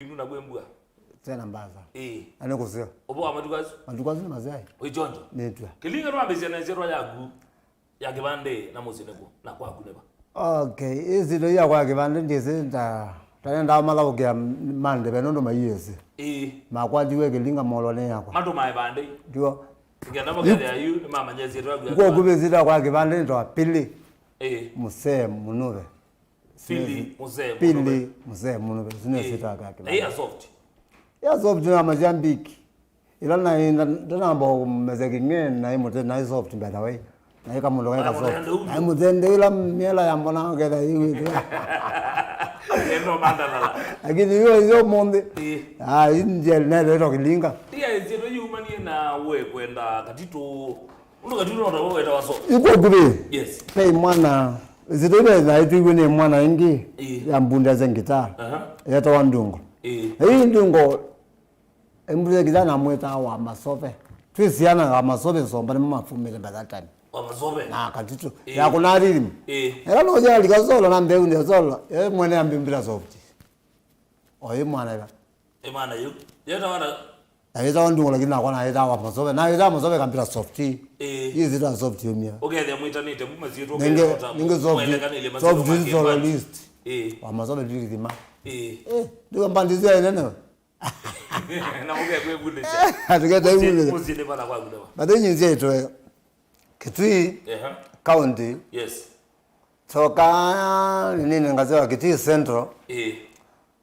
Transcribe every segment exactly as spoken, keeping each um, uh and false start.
Inu na kwĩ mbua. Tena mbasa. Ĩĩ. Na nĩ kũseo. Ũvoo wa matuku asu. Matuku asu nĩ maseo. Wĩ chonjo. Nĩtw'a. Kĩlinga twambĩĩsya na ĩsyĩtwa yaku ya kĩvandĩ na mũsyĩ nĩkũ na kwaku nĩ va? Okay, ĩsyĩtwa yakwa ya kĩvandĩ ndyĩsĩ nda tanendaa mathaũkĩa mande ve nũndũ maiĩsĩ. Ĩĩ. Makwatiwe Kĩlinga molonĩ yakwa. Matũmae vandĩ. Ndio. Nĩkenda makethĩa yu nĩmamanya ĩsyĩtwa yaku ya kĩvandĩ. Kwa kũvĩsĩta kwa kĩvandĩ nĩtwa Pili. Ĩĩ. Mũsee Mũnũve. Pili Mzee Pili Mũnũve. Mzee Mũnũve. Sina sita kake. Na ya soft. Ya soft na mashabiki. Ila na ndanamba meze king'e na imute na soft by the way. Na ika mundu kaika soft. Na imutende ila miela ya mbona ngeza iwi. Eno mandalala. Lakini hiyo hiyo monde. Ah, inje na leo kilinga. Tia zito yumanie na we kwenda katito. Ũndũ katino ndo weta waso. Iko gure. Yes. Pe mwana zito ile na itu iwe ni mwana ingi. Ĩĩ. Ya mbunda za ngita. Aha. Yeta wa ndungo. Ĩĩ. Hii ndungo mbunda za ngita na mweta wa masove. Twisiana wa masove somba ni mama fumile by that time. Wa masove. Na katitu. Ĩĩ. Ya kuna rhythm. Ĩĩ. Era no ya lika solo na mbeu ndio solo. Eh mwene ambimbira soft. Oyi mwana ila. E mwana yu. Yeta wana Na wĩtawa ndungo lakini nakwa nawĩtawa masove. Nawĩtawa masove kambira soft. Ĩĩ. Ii zita soft yumia. Ũkethĩa mwĩtanĩte mu masyĩtwa. Nenge nenge soft. Soft is solo list. Ĩĩ. Wa masove ndiri thima. Ĩĩ. Eh, ndiwa mbandi zia nene. Na mũke kwĩvundĩsya. Atukete ivundĩsya. Mũsyĩ nĩ bana kwa kundewa. But then nzie itwe Kitui County. Yes. Toka nini ngazewa Kitui Central. Ĩĩ.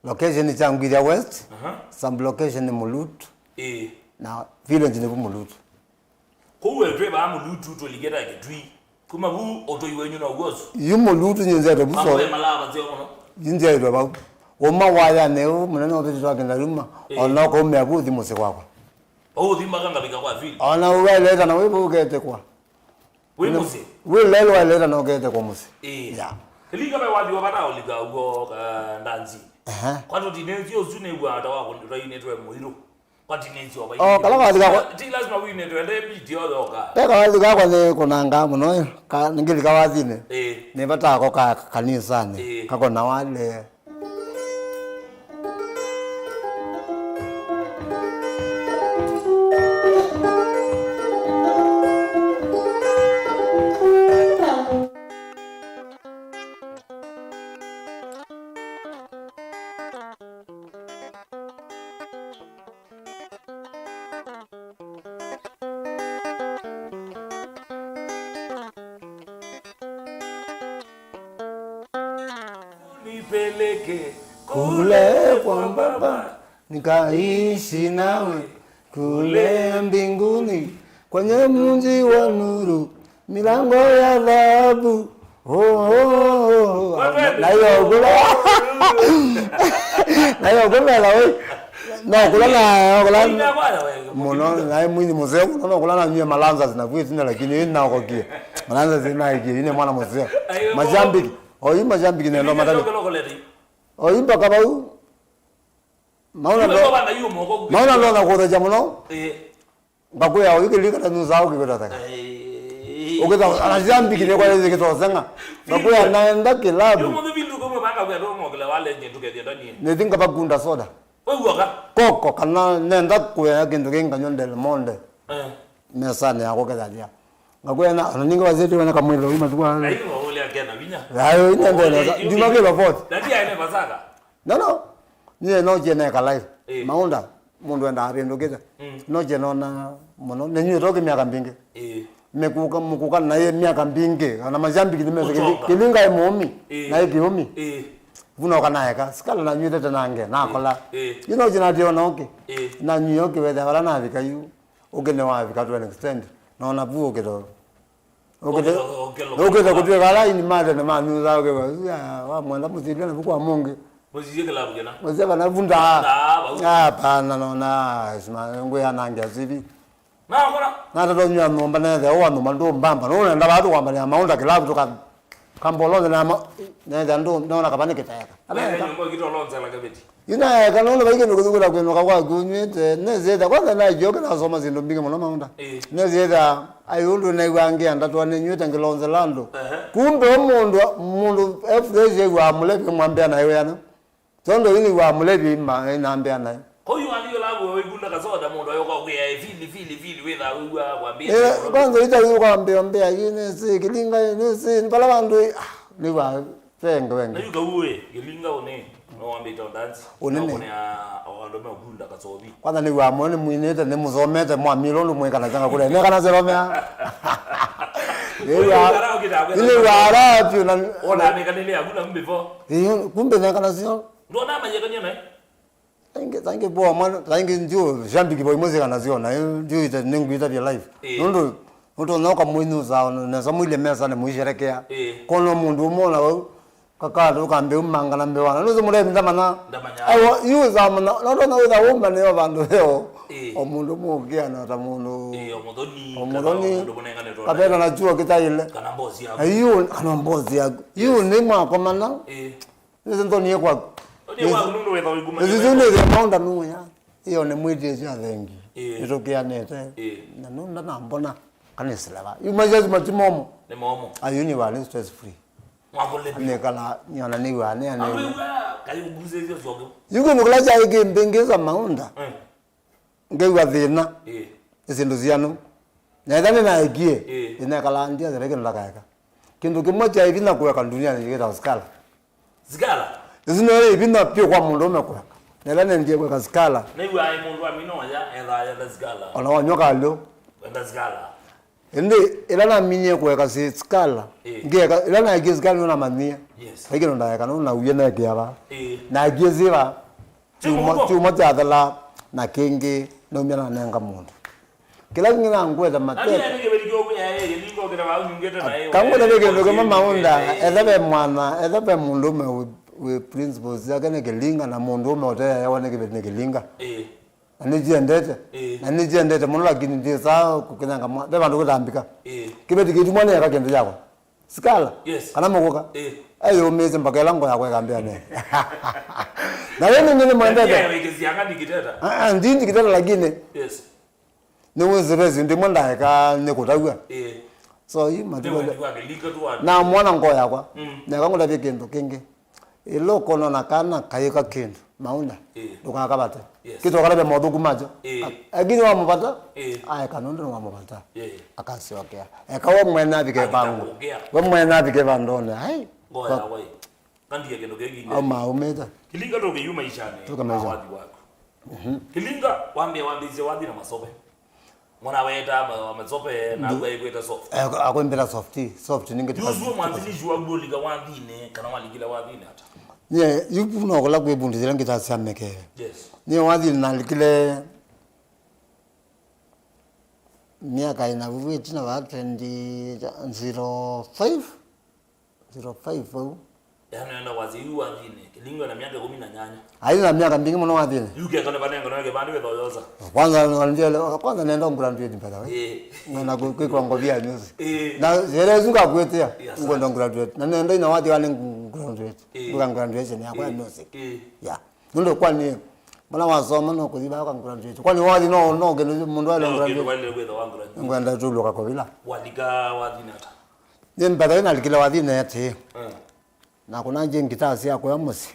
Location ni Kyangwithia West, aha, sub location ni Mulutu, ĩĩ, na village ni Mulutu. Kũu etwe baa Mulutu tũliketa Kitui. Kuma vu ũtũi wenyu no guosu. Yu Mulutu nyinzetwe vu so. Mamwe malava zio kono. Nyinzetwe vau. Uma waya ne u munene obiti twa kinda ruma. Ĩĩ. Ona ko me abu thi musi kwakwa. Au thi maka ngabika kwa village. Ona uwe leta na wewe ukete kwa. Wĩ mũsyĩ? Wĩ lelwa leta na ũkete kwa mũsyĩ. Ĩĩ. Ya. Kĩlinga ve wathi wa vata ũlika ũo ndanzi. Ehe. Kwa tũtinĩsyo ũsu nĩw'aa ta wa kũndũ twainĩtwe mũirũ. Kwa tinĩsyo wa. Oh, kala wathi kakwa. Ti lazima wĩnĩtwe nde video yoka. Peka wathi kakwa nĩ kũnanga mũno. Ka ningĩlika wathinĩ. Ĩĩ. Nĩ vata ako ka kanisanĩ. Ĩĩ. Kako na wale. Nipeleke kule kwa Baba, nikaishi nawe kule mbinguni, kwenye mji wa nuru, milango ya dhahabu. Oh, oh, oh, oh. Na hiyo kula. Na hiyo kula la wewe. No kula na kula. Mũno na mwini mzee mũno, no kula na nyie malanza zinakuwa zina, lakini hii na kokie. Malanza zina hiki, ine mwana mzee. Majambiki. Oyu majambiki nendo matani. Oyu mpaka bau. Mauna ndo. Mauna ndo na kuotheja mũno. Ngakwĩa oyu kĩlika na nusa au kĩkũtataka. Ukita anajambiki ne kwa yeye kitosenga. Ngakwĩa naenda kilabu. Yo mothe vindu kwa banga kwa ndo ngokela wale nje tukethia ndani. Ne thinga bakunda soda. Wĩw'aga? Koko kana nenda kũea kĩndũ kĩnganywa Del Monte. Eh. Mesanĩ yakwa ũkethĩa. Ngakwĩa na ona ningĩ wasĩtĩ wena kamwĩthĩ ũima tukwa. Na hiyo wale akena vinya. Ayo ina ndona. Ndima kilo vote. Na dia ene basaka. No no. Niye no jene kalai. Eh. Maunda mũndũ enda abindũkĩte. Mm. No jene ona mũno. Nenyu toke miaka mbingĩ. Eh. Mekuka mukuka naye miaka mbingĩ. Ana majambiki nimeze kĩlinga mũmi. Eh. Na kiumi. Eh. Vunoka naeka, sikala nanyw'ĩte nange, nakola. Ĩĩ. Yu no kĩnatĩo noke. Ĩĩ. Nanyw'ĩe ũkĩwetha vala navika yu, ũkĩ nĩwavika to an extent. Nona vu ũkĩto. Ũkĩte. Ũkĩte kũtwĩka ala ini matene manyusa ũkĩwa. Wamwenda mũsilya na vu kwa mũngĩ. Mũsilye kĩlavu kĩna. Mũsilye kana vu ndaa. Ndaa, vau. Hapana, nona, sima, ngwĩa nange asili. Nakora. Natatonywa nyũmba nethe ũwa nyũmba ndũmbamba. Nũnenda vaa tũkwambanĩa maũnda kĩlavu tũka kambolonze na ma nethe ndũ nona kavani kĩteka. Wethe nyũmba ũkitolonzela kaveti. Yu naeka nũndũ vai kĩndũ kĩthukĩla kwĩnũka kwa kunywĩte. Nesĩte kwanza naikio kĩnasoma syĩndũ mbingĩ mũno maũnda. Ĩĩ. Nesĩte ai ũndũ naigua ngĩenda twa nĩnywĩte ngĩlonzela andũ. Ehe. Kumbe mũndũ mũndũ efresh aigua mũlevi mwambĩa na ĩwĩana. Tondũ yu nĩw'aa mũlevi ma-, nambĩa naĩ. Kwa hiyo alio lagu wewe ikunda kasoda mũndũ ayoka kwĩa fili, fili, fili, wĩtha wĩw'a kwambia. Eh, kwanza ita yu kwambia mbea, yu nĩsĩ, Kĩlinga, yu nĩsĩ, nĩ pala vandũ, ah, nĩw'aa venge, venge. Na yu kauwe, Kĩlinga ũnĩ, no wambĩte o dance. Ũnene. No kũnĩa o andũ me ũkunda kasovi. Kwanza nĩw'aa mwe nĩmwinĩte, nĩmũsomete, mwamile ũndũ mwĩkanasya ngakũlea. Nĩkanasya lomea. Nĩw'aa, nĩw'aa ala vyũ na ona amekanile hakuna mbivo. Ĩĩ, kumbe nĩkanasya. Ndona mayekanio naye. Thangi, thangi poa mwana, thangi ndio shabiki boy muzika naziona, ndio ita ningwita vya live. Eh. Nundu, nundu noka mwinyu za nesa mwile mesa ni muisherekea. Eh. Kono mundu umona wau, kakatu kambe umanga na mbewana. Nuzi mule ndamana. Ndamanya. Ayo, yu za mana, no no no za uma ne vandu veo. Eh. O mundu mukia na ta mundu. Eh, o muthoni. O muthoni. Kana mundu munengane to. Kapena na chuo kitaile. Kana mbosi yako. Ayo, kana mbosi yako. Yu ni mwakomana. Eh. Nĩsĩ nthoni yĩ kwaku. Nthoni yĩ kwaku nũndũ wĩtha ũiguma. Nĩsĩ nĩthĩa maũnda nũya. Ĩyo nĩ mwĩtĩsyo athengi. Ĩĩ. Nĩtũkĩanĩte. Ĩĩ. Na nũnda nambona kana ĩsileva. Yu maisha asu mati momo. Nĩ momo. Ayu nĩ wale stress free. Mwakũlĩvi. Nĩkala nyona nĩ wa nĩ anĩ. Amwĩw'a kaĩ ũngusĩsyo syoke. Yu kĩndũ kĩla kyaĩ kĩmbĩngĩsa maũnda. Eh. Ngew'a thĩna. Ĩĩ. Nĩ syĩndũ sianũ. Na ethwa nĩnaekie, ĩĩ, nĩnekala ndia thĩna kĩndũ ndakaeka. Kĩndũ kĩmwe kya ĩvinya kũeka ndunianĩ kĩtawa sikala. Sikala? Ĩsu nĩyo yĩ ĩvinya vyũ kwa mũndũũme kũeka. Na ethwa nendie kũeka sikala. Nĩw'aa mũndũ amina oya, ethaa yenda sikala. Ona wanywa kalũ. Wenda sikala. Ĩndĩ ĩla naminie kũeka si-, sikala, ĩĩ, ngĩeka, ĩla naekie sikala nĩyo namanyie. Yes. Vai kĩndũ ndaeka, nũndũ nauie neekĩa va. Ĩĩ. Naekie syĩ va. Kyuma, kyuma kyathela na kĩngĩ naumya nanenga mũndũ. Kĩla kĩngĩ nangweta mateka. Kangweta nĩ kĩndũ kĩmwe maũnda, etha ve mwana, etha ve mũndũũme wĩ, wĩ principles yake nĩ kĩlinga na mũndũũme ũteyaewa nĩ kĩveti nĩ kĩlinga. Ĩĩ. Na nĩkyendete. Ĩĩ. Na nĩkyendete mũno lakini ndĩsaa kũkĩnanga mwa-, ve vandũ kũtambĩka. Ĩĩ. Kĩveti kĩitumwa nĩeka kĩndũ kyakwa. Sikala. Yes. Kana mũkũka. Eh. Ayũmĩĩsye mpaka ĩla ngo yakwa ĩkambĩa ne. Na yeye ningĩ nĩmwendete. Pia wekesianga nikiteta. Ah, ah, ndi nikiteta lakini. Yes. Nĩ wĩsĩ vesi ndimwe ndaeka nĩkũtaw'a. Eh. So, yu matuko. Nĩwe ndiwa kĩlinga tu wa. Na mwana ngo yakwa. Mm. Neka ngũtavye kĩndũ kĩngĩ. Ĩla ũkona na kana kayĩka kĩndũ. Maũnda, ĩĩ, ndũkakavate. Yes. Kĩtoka lave mothũku macho. Ĩĩ. A-, lakini wamũvata, ĩĩ, aeka nũndũ nĩwamũvata. Ĩĩ. Akasyokea. Eka we mwene avike vangu. Akakũkĩa. We mwene avike vandone. Ai. Ngoya wai. Kandie kĩndũ kĩngĩ. Au maumĩte. Kĩlinga tũkĩyuma maishanĩ. Tũka maisha. Wathi waku. Mhm. Kĩlinga wambie wambĩisye wathi na masope. Mwana weta ma-, wa masope na ndu-, akwĩta soft. Eh, akwĩmbĩta soft, soft ningĩ. Yusu mwanzilishi wa goli ka wathinĩ, kana walikile wathinĩ ata? Nye, yu no kũla kwĩ bundi zĩla ngita sya mekee. Yes. Nye wathinĩ nalikile myaka ĩna vuvu ĩtina va twenty zero five. Zero five vau. Yaani, nenda kwasya yu wathinĩ, Kĩlinga na myaka ĩkũmi na nyanya. Aĩ na myaka mbingĩ mũno wathinĩ. Yu keka nĩ vanengo na kĩvandĩ wĩthoyosa. Kwanza, kwanza nenda graduate by the way. Eh. Ngona kwĩkwa ngovia music. Eh. Na zere zunga kwĩtĩa. Yes, sir. Ngwenda graduate. Na nenda ina wathi wale graduate. Eh. Nduka graduation yakwa ya music. Eh. Yeah. Nũndũ kwani, mbona wasoma no kũthi vaka graduate. Kwani wathi no, no kĩndũ mũndũ ale graduate. Ngwenda tu luka kovila. Walika wathinĩ ata? Nĩ mbetha ĩnalikile wathinĩ atĩĩ. Mm. Na kũna ngitaa sya kũya mũsyĩ.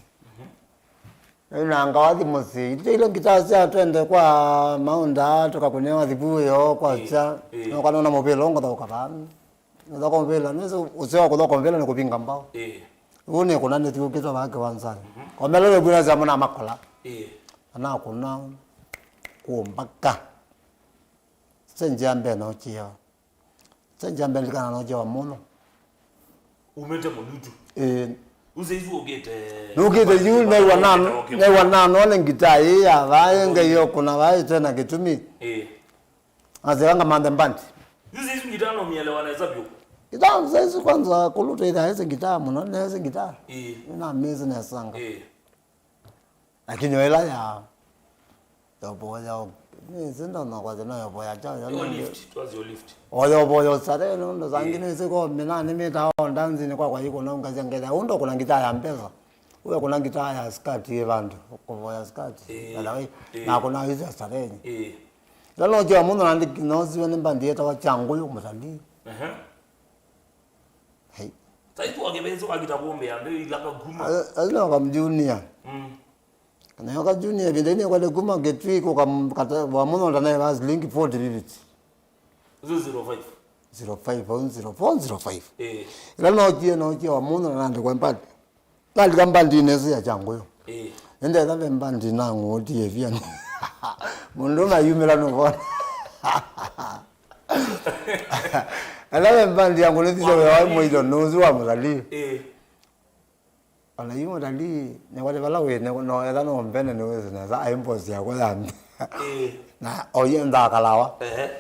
Mhm. Ĩnanga wathi mũsyĩ. Itĩile ngitaa sya twende kwa maũnda, tũkakũnĩa wathi vuyo, kwa sya. Ĩĩ. No kana ona mũvĩla ũngothoka vaa. Ũthoka mũvĩla, nĩsĩ ũseo kũthoka mũvĩla nĩ kũvinga mbao. Ĩĩ. Ũu nĩ kũna nĩthiũkĩte vaa kĩwanzanĩ. Mhm. Komela leo bwina sya mwana makola. Ĩĩ. Ana kũna kũmbaka. Senjia mbena ũchio. Senjia mbena kana no chio mũno. Umĩte Mũlutu. Ĩĩ. Ũsĩ isu ũkĩte. Nũkĩte yu, nĩwa na, nĩwa na none ngitaa ĩĩ ya vaa, ngai yo kũna vaa ĩte na kĩtumi. Ĩĩ. Asewanga manthe mbandi. Yu saizi ngitaa no mielewa nesa vyũ. Ngitaa saizi kwanza kũluta ĩtha ese ngitaa mũno, nese ngitaa. Ĩĩ. Na mezi nesanga. Ĩĩ. Lakini ĩla ya yovoya, nĩsĩ ndona kwasya no yovoya kyayo. Yo lift, twazi yo lift. Oyovoya ũsare nũndũ sangi nĩsĩ ko mina nĩmĩtaa o ndanzinĩ kwakwa ikũna ngasya ngetha ũndũ kũna ngitaa ya mbesa. Uwe kũna ngitaa ya skati ĩ vandũ, kũvoya skati. Ĩĩ. Ĩĩ. Na kũna ĩsya starehe. Ĩĩ. Ĩla nokiwa mũno na ndiki-, nosiwe nĩ mbandi yetawa Kyangũyũ Mũtalii. Ehe. Hey. Saizi wakĩvĩsĩ wakita kũmbĩa, ndĩ ilaka kuma. Azi no kamjunior. Mm. Nayo ka junior ĩvinda ĩnĩ kwale kuma Kitui kũka m-, kata, wa mũno ndanaeva silingi forty fifty. Zero zero five. Zero five, au zero four, zero five. Eh. Ĩla nokie, nokie wa mũno na nandĩkwa mbandi. Nalika mbandinĩ ĩsu ya Kyangũyũ. Eh. Nĩndetha ve mbandi nang'ũtie vyũ. Mũndũ mayumĩla nũvona. Ĩla ve mbandi yangu nĩthithe wĩa wa mũito nũsu wa mũtalii. Eh. Ona yu mũtalii, nĩwate vala wĩ, nĩ-, no etha no mbene nĩwĩsĩ nesa, aimbosi yakwa yambi. Ĩĩ. Na oye ndakalawa. Ehe.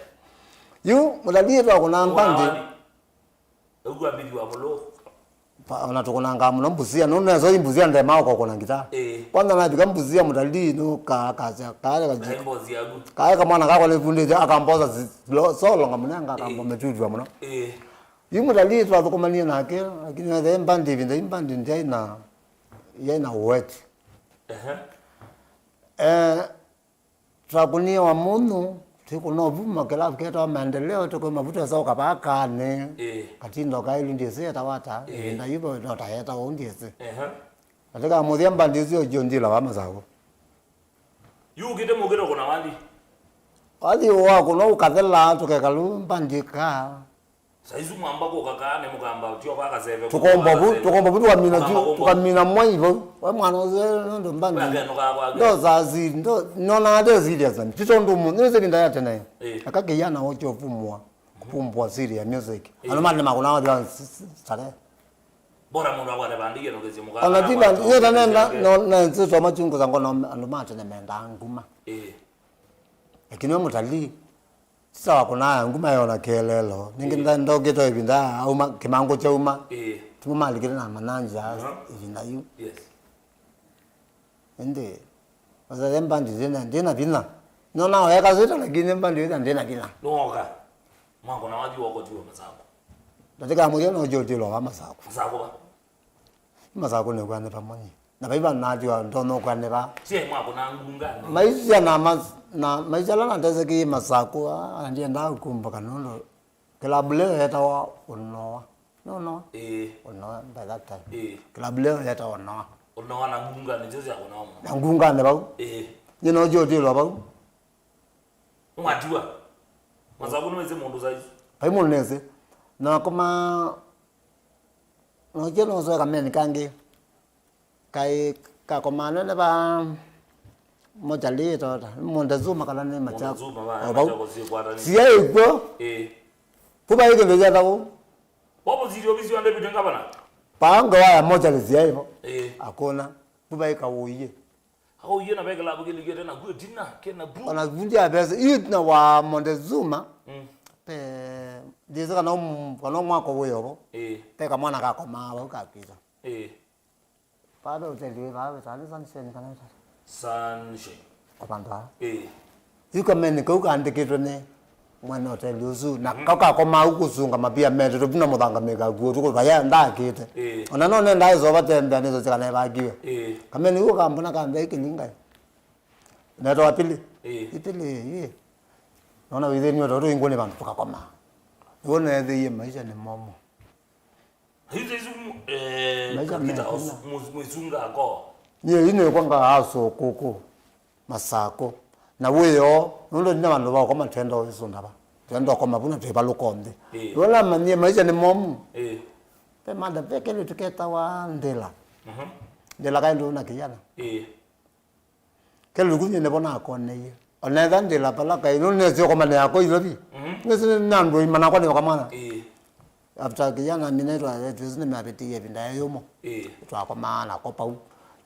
Yu mũtalii twakũna mbandi. Ũkũna wathi? Ũkwambĩthĩwa mũlũ. Pa-, ona tũkũnangaa mũno Mbusia, nũndũ nesa yu Mbusia ndema ũkokũna ngita. Ĩĩ. Kwanza navika Mbusia mũtalii nũkaa kasya, kae kaji-, aimbosi yaku. Kae kamwana kakwa nĩvundĩte, akambosa si-, lo-, solo ngamũnenga, akambo-, ĩĩ, mĩtutwa mũno. Ĩĩ. Yu mũtalii twathũkũmanie nake, lakini wethe mbandi ĩvinda yu mbandi ndyaĩ na, yaĩ na ũweti. Ehe. Eh, twakũnie wa mũnyũ, twĩkũna ũvuma kĩlavu ketawa maendeleo, tũkũma vu twesa ũkavakanĩ. Ĩĩ. Katindo kaĩlu ndyĩsĩ etawa ata, ĩĩ, ĩvinda yu vo ndota yetawa ũu ndyĩsĩ. Ehe. Katika mũthya mbandi ĩsu yokio ndila wa Masakũ. Yu ũkĩte mũkĩte kũna wathi? Wathi wakũna ũkathela, tũkekalu mbandi kaa. Saisu mwamba kũka kaa nĩ mũkamba tio kwa kaseve. Tũkombo vu, tũkombo vu tũkamina, tũkamina mwai vau. We mwana ũsu nũndũ mbandi. We akeno kaa kwake. Ndo sasi, ndo, nona ate serious. Ti tondũ mu, nĩ ĩvinda ya tene. Eh. Aka kĩyana wokyo vumwa, kupumbwa serious music. Eh. Andũ mali makũna wathi wa s-, s-, starehe. Bora mũndũ akwate bandĩie nũkĩsye mũkamba. Ona ti bandi, yeta nenda, no, na nzito machungu za ngono, andũ ma tene mendaa nguma. Eh. Lakini we mũtalii, sasa wakũnaa nguma yona kĩeleelo. Ningĩ, ĩĩ, nda-, ndokĩte ĩvinda auma, kĩmangũ kyauma. Ĩĩ. Timo malikĩte na mananja, aha, ĩvinda yu. Yes. Ĩndĩ, asa mbandi ndĩna, ndĩna vinya. Nona weka zita, lakini mbandi ĩta ndĩna vinya. Nũoka. Mwako na wathi woko tiwe Masakũ. Ndatika mũthya no jotilo wa Masakũ. Masakũ ba. Masakũ nĩkw'ane vamwe nyie. Na vaiva natiwa ndonya ũkw'ane va. Syaĩ mwakũna ngunganĩ. Maisha na mas-, na maisha ala natesekie Masakũ, ah, ndiendaa kũmbũka nũndũ kĩlabu leo yetawa Ũnoa. Nũnoa? Ĩĩ. Ũnoa by that time. Ĩĩ. Kĩlabu leo yetawa Ũnoa. Ũnoa na ngunganĩ syo sya kũnoa mũno. Na ngunganĩ vau. Ĩĩ. Nyie no jotilo vau. Mwatiwa. Masakũ nĩwĩsĩ mũndũ saizi. Vai mũndũ nĩsĩ. Nakoma Nokie nũsũe kameni kangĩ. Kaĩ kakomaa nene va Mochali tota. Montezuma kana nĩ Machako. Montezuma va, o vau. Machako sikwatani. Siaĩ kw'o. Ĩĩ. Vu vaĩ kĩndũ kyetagwo. Wapo zilio vizio ande vile ngavana. Paa ngewa ya Mochali siaĩ vo. Ĩĩ. Hakuna. Vu vaĩ kaũie. Aũie na ve kĩlavu kĩlikĩte naku ĩtina kena bu. Ona vundi ya pesa. Yu ĩtina wa Montezuma. Mm. Pe, ndĩsĩ kana um-, kana mwako wĩ ovo. Ĩĩ. Pe kamwana kakomaa vau kakwĩta. Ĩĩ. Vaa ve hoteli wĩ vaa wĩtaa nĩ Sunshine kana wĩtaa? Sunshine. Kwa vandũ aa. Ĩĩ. Yu kameni kau kaandĩkĩtwe nĩ mwene hoteli ũsu, na, mhm, kau kakomaa au kũsunga mavia metĩtwe vuna mũthanga mĩkaku ũtukũ vaya ndakĩte. Ĩĩ. Ona no nenda ĩsova tembea nĩsosye kana ĩvakiwe. Ĩĩ. Kameni kau kambona kambĩa ĩkĩlinga. Netawa Pili. Ĩĩ. Ipili, ĩĩ. Nona wĩthĩniwe tondũ ingũ nĩ vandũ tũkakomaa. Nĩw'o neethĩie maisha nĩ momũ. Hizo hizo, eh, maisha mengine. Mwĩsunga ako. Nyie yu nĩkwanga aso kũkũ, Masakũ. Na wĩoo, nũndũ nĩ vandũ va ũkoma twenda ũisũnda va. Twenda ũkoma vuna twĩvalũka nthĩ. Ĩĩ. Nũndũ namanyie maisha nĩ momũ. Ĩĩ. Ve mada, ve kelĩtu ketawa Ndĩla. Mhm. Ndĩla kaĩ ndũũ na kĩyana. Ĩĩ. Kelĩtu kũthi nĩvo nakoneie. Onetha Ndĩla vala kaĩ, nũndũ nĩsĩ ũkomane yakwa Ilovi. Mhm. Nĩsĩ nĩ andũ aima nakwa nĩ kamwana. Ĩĩ. After kĩyana minetwa twĩsĩ nĩmavĩtie ĩvinda ya yũmũ. Ĩĩ. Twakomaa nako pau.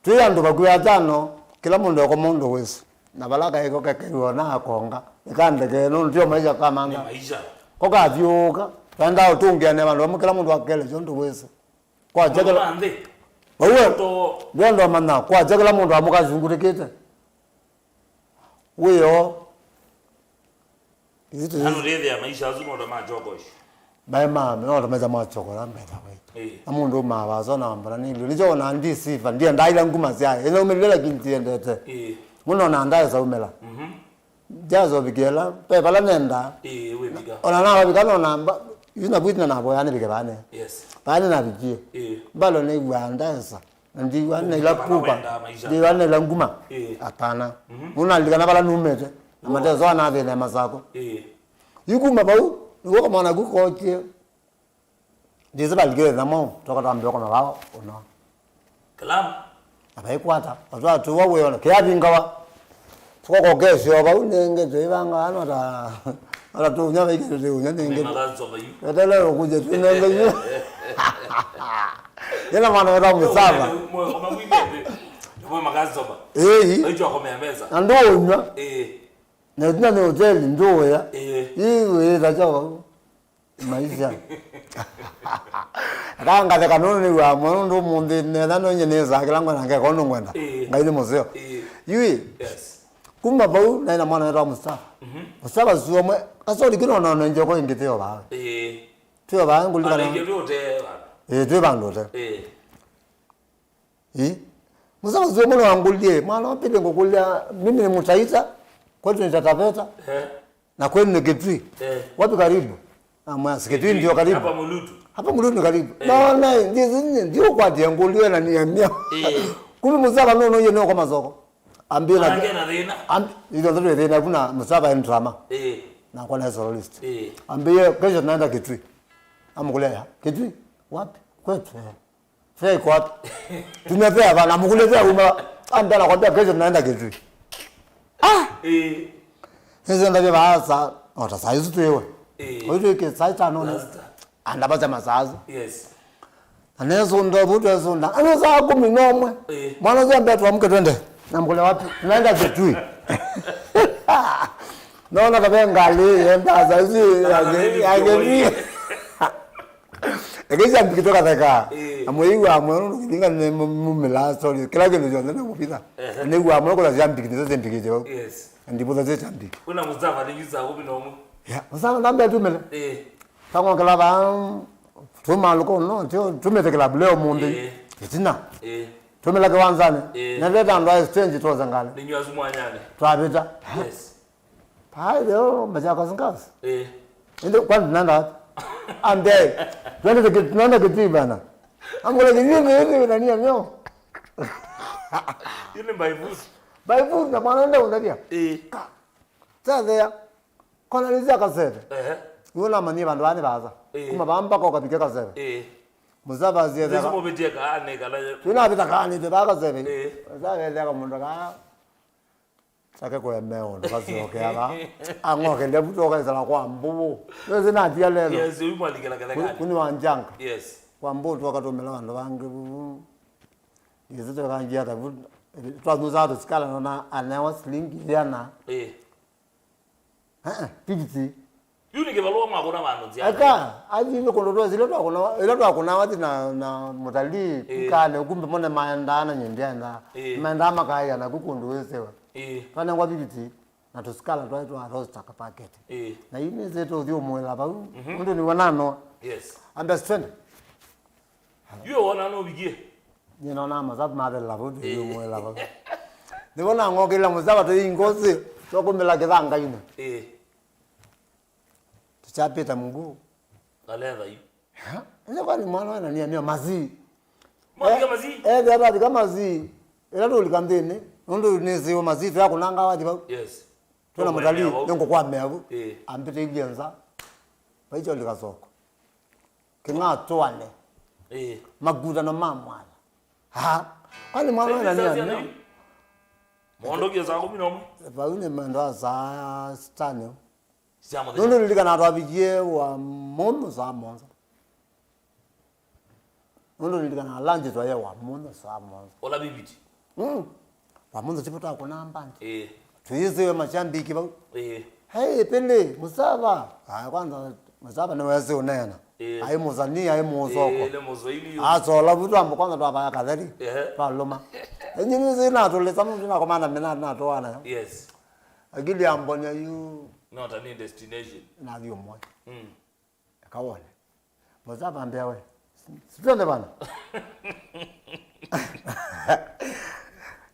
Twĩ andũ vakuvĩ atano, kĩla mũndũ ekoma ũndũ wĩsĩ. Na vala kaĩko kakĩw'o na akonga. Nĩkandeke, nũndũ tio maisha kamanga. Nĩ maisha. Ko kathyũũka, twaendaa ũtũngĩane vandũ vamwe, kĩla mũndũ akelesya ũndũ wĩsĩ. Kwakya kĩla, maũndũ ma nthĩ. Vau we, ndwenda ũmanya, kwakya kĩla mũndũ amũkazungũtĩkĩte. Wĩoo. Ithu tũthi- Nanu ndĩthĩa maisha asu no ta ma choko icio. Maĩ ma, no ta maisha ma choko, na mbetha we. Ĩĩ. Na mũndũ ũmaa vaso na mbona nĩ ilio. Nĩkyo ona ndisiva, ndiendaa ila nguma syaĩ. Ĩna umĩlile lakini ndiendete. Ĩĩ. Mũno na ndaĩ saumĩla. Mhm. Jazo vikela, pe vala nenda. Ĩĩ, wĩvika. Ona na wavika no namba, yu na bwiti na navoya nĩ vike vane. Yes. Vane na vikie. Ĩĩ. Mbalo nĩ gwa ndaesa. Na ndiwa na ila kupa. Ndiwa na ila nguma. Ĩĩ. Hapana. Mhm. Nũnalikana vala numĩte. Na mateso anathĩna masako. Ĩĩ. Yu kuma vau, nĩw'o kamwana ku kokie. Ndĩsĩ valikile namo, toka twambĩa kũma vao, ũno. Kalamu. Avaikwata, watwatuwa wĩona, kĩavingawa. Tukokokesyo vau nenge twĩvanga ano ta, ata tunya vaike tũtiunya nenge. Makazoba yu. Etele ũkuje tunenge yu. Yena mwana weta Musava. Mwe makazoba. Ĩĩ. Aicho akomea meza. Na ndũnywa. Ĩĩ. Na tuna nĩ hoteli ndũya. Ĩĩ. Ĩĩ wĩta cha vau. Maisha. Akangatheka nũndũ nĩw'aa mwe nũndũ ũmũnthĩ netha nonye nĩsaa kĩla ngwenda ngeka ũndũ ngwenda. Ĩĩ. Ngai nĩ mũseo. Ĩĩ. Yui. Yes. Kuma vau naĩ na mwana wetwa Mustafa. Mhm. Mustafa suo mwe kasoli kino nono njoko ingĩ tĩo vaa. Ĩĩ. Tĩo vaa ngũlikana. Ĩĩ, twĩ vandũ ũte. Ĩĩ. Ĩ? Musa ũsu mũno wangũlye, mwana wa pili ngũkũlya, mimi ni Mutaita, kwetu ni Tataveta, eh, na kwenu ni Kitui. Eh. Wapi karibu? Namwasi Kitui ndio karibu. Hapa Mulutu. Hapa Mulutu ni karibu. Eh. No, na ndizi ndio kwa dia ngũlye na ni amia. Eh. Kumi Musa kanono yeye no kwa masoko. Ambie na. Anake na thina. Am-, ndio ndio thina kuna Musa ba drama. Eh. Na kwa na solo list. Eh. Ambie kesho tunaenda Kitui. Amkulea. Kitui? Wapi? Kwetu. Eh. Fare iko wapi? Tumia fare hapa, na mkule fare uma. Ambia nakwambia kesho tunaenda Kitui. Ah! Eh. Sasa ndio basa, ota saa hizi tuiwe. Eh. Kwa hiyo ke saa tano. Anda bacha masazi. Yes. Anezo ndo butu ezo nda. Ana saa kumi na ũmwe. Eh. Mwana zambia tuamke twende. Na mkule wapi? Tunaenda Kitui. Naona kabe ngali yenda saa hizi ya Kitui. Ĩkĩsya mbikito katheka. Ĩĩ. Na mwĩiwa mwe nũndũ kĩlinga nĩ mumĩla story. Kĩla kĩndũ kyonthe nĩ kũvitha. Ehe. Nĩiwa mwe kũla sya mbiki nĩsyo syĩmbikĩte vau. Yes. Ndivutha sya mbiki. Kuna Mustafa ni yusa kumi na ũmwe. Ya, Mustafa ndambe tumĩle. Ĩĩ. Tang'okela va tuma luko no tio tumĩte kĩlabu leo mũndĩ. Ĩĩ. Itina. Ĩĩ. Tumĩla kĩwanzani. Ĩĩ. Na leta andũ a stage twoza ngale. Nĩ nyuazu mwanyane. Twavita. Yes. Paa leo Machakos Girls. Eh. Ende kwani tunaenda wapi? Ambia. Tunaenda Kit-, tunaenda Kitui bana. Amkula Kitui ndio ndio nani amio. Ile by foot. By foot na mwana ndio unadia. Eh. Sasa ya. Kona liza kasete. Eh. Uona mani bandu bani baza. Eh. Kuma bamba kwa kapike kasete. Eh. Muzaba ziya. Ndio mo betia ka ne kala. Tuna bita kani te baka sebe. Eh. Sasa ya kama ndo ka. Sake kũemea ũndũ kasyokea va. Ang'okele vu twokaisala kwa mbuvu. Nĩsĩ natia lelo. Yes, uyu mwalikila kethekani. Kuni wa njanga. Yes. Kwa mbuvu twakatumĩla vandũ vangĩ vu. Ĩsĩ tũkangia ta vu. Twathusaa tũsikala nona anewa silingi ĩana. Eh. Eh, eh, fifty. Yu nĩ kĩvalũa mwakũna vandũ nzĩa. Eka, athi nĩ kũndũ twesile twakũna, ĩla twakũna wathi na, na mũtalii, ĩĩ, kane kumbe mone maendaa na nyie ndiendaa. Ĩĩ. Maendaa makaĩa naku kũndũ wĩsĩwe. Ĩĩ. Twanengwa fifty, na tũsikala twaĩ twa roster ka packet. Ĩĩ. Na yu nĩsĩ tũthi ũmũĩla vau, mhm, ũndũ nĩw'o nanoa. Yes. Ambia twende. Yu wona no vigie. Nyie nona masabu mathelila vau, tũthi ũmũĩla vau. Nĩw'o nang'okĩla mũsava tũi ngosi, twakumĩla kĩthangainĩ. Ĩĩ. Tũchapĩta mguu. Aletha yu. Ha? Ĩla kwani mwana wena nĩ amia mazii. Mwafika mazii? Eh, eh, ndio hata kama mazii. Ĩla tũlika nthĩnĩ, nũndũ nĩsĩwe mazii tũyakũnanga wathi vau. Yes. Twĩna mũtalii, nĩngũkwamĩa vu. Eh. Ambĩtĩilye nza. Vaicho lika soko. Kĩng'atũane. Eh. Makutano ma mwana. Ha? Kwani mwana wena nĩ amia? Mũndũ kia saa kũmi na ũmwe. Vau nĩ mwendo wa saa sitano. Cia mũthenya. Nũndũ nĩlilikana twavikie wa mũndũ saa mũonza. Nũndũ nĩlilikana lunch twaye wa mũndũ saa mũonza. Ola bibiti. Mm. Wa mũndũ tipo twakũna mbandi. Eh. Tũyĩsĩwe mashambiki vau. Eh. Hey, Pele, Musava. Ah, kwanza Musava nĩwesĩ ũneena. Eh. Ai mũsanii, ai mũsoko. Eh, nĩ mũswahili yu. Asola vu twamba kwanza twavaya katheri. Ehe. Twalũma. Enyi nĩsĩ natũlĩsa mũndũ nakomana mina natũana. Yes. Akili ya mbonya yu. Not a new destination. Nathi ũmwe. Mm. Eka wone. Mboza vambia we. Sitwende bana.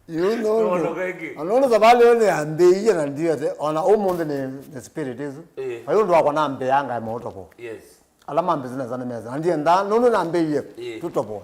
You know. No, no, kaiki. Anaona sababu leo ni ambie na ndio ate. Ona ũmũnthĩ ni, ni spirit hizo. Eh. Kwa hiyo ndo wako na ambia anga ya moto po. Yes. Alama mbe zina zana meza. Ndiye nda, no, no, na ambie. Eh. Tutopo.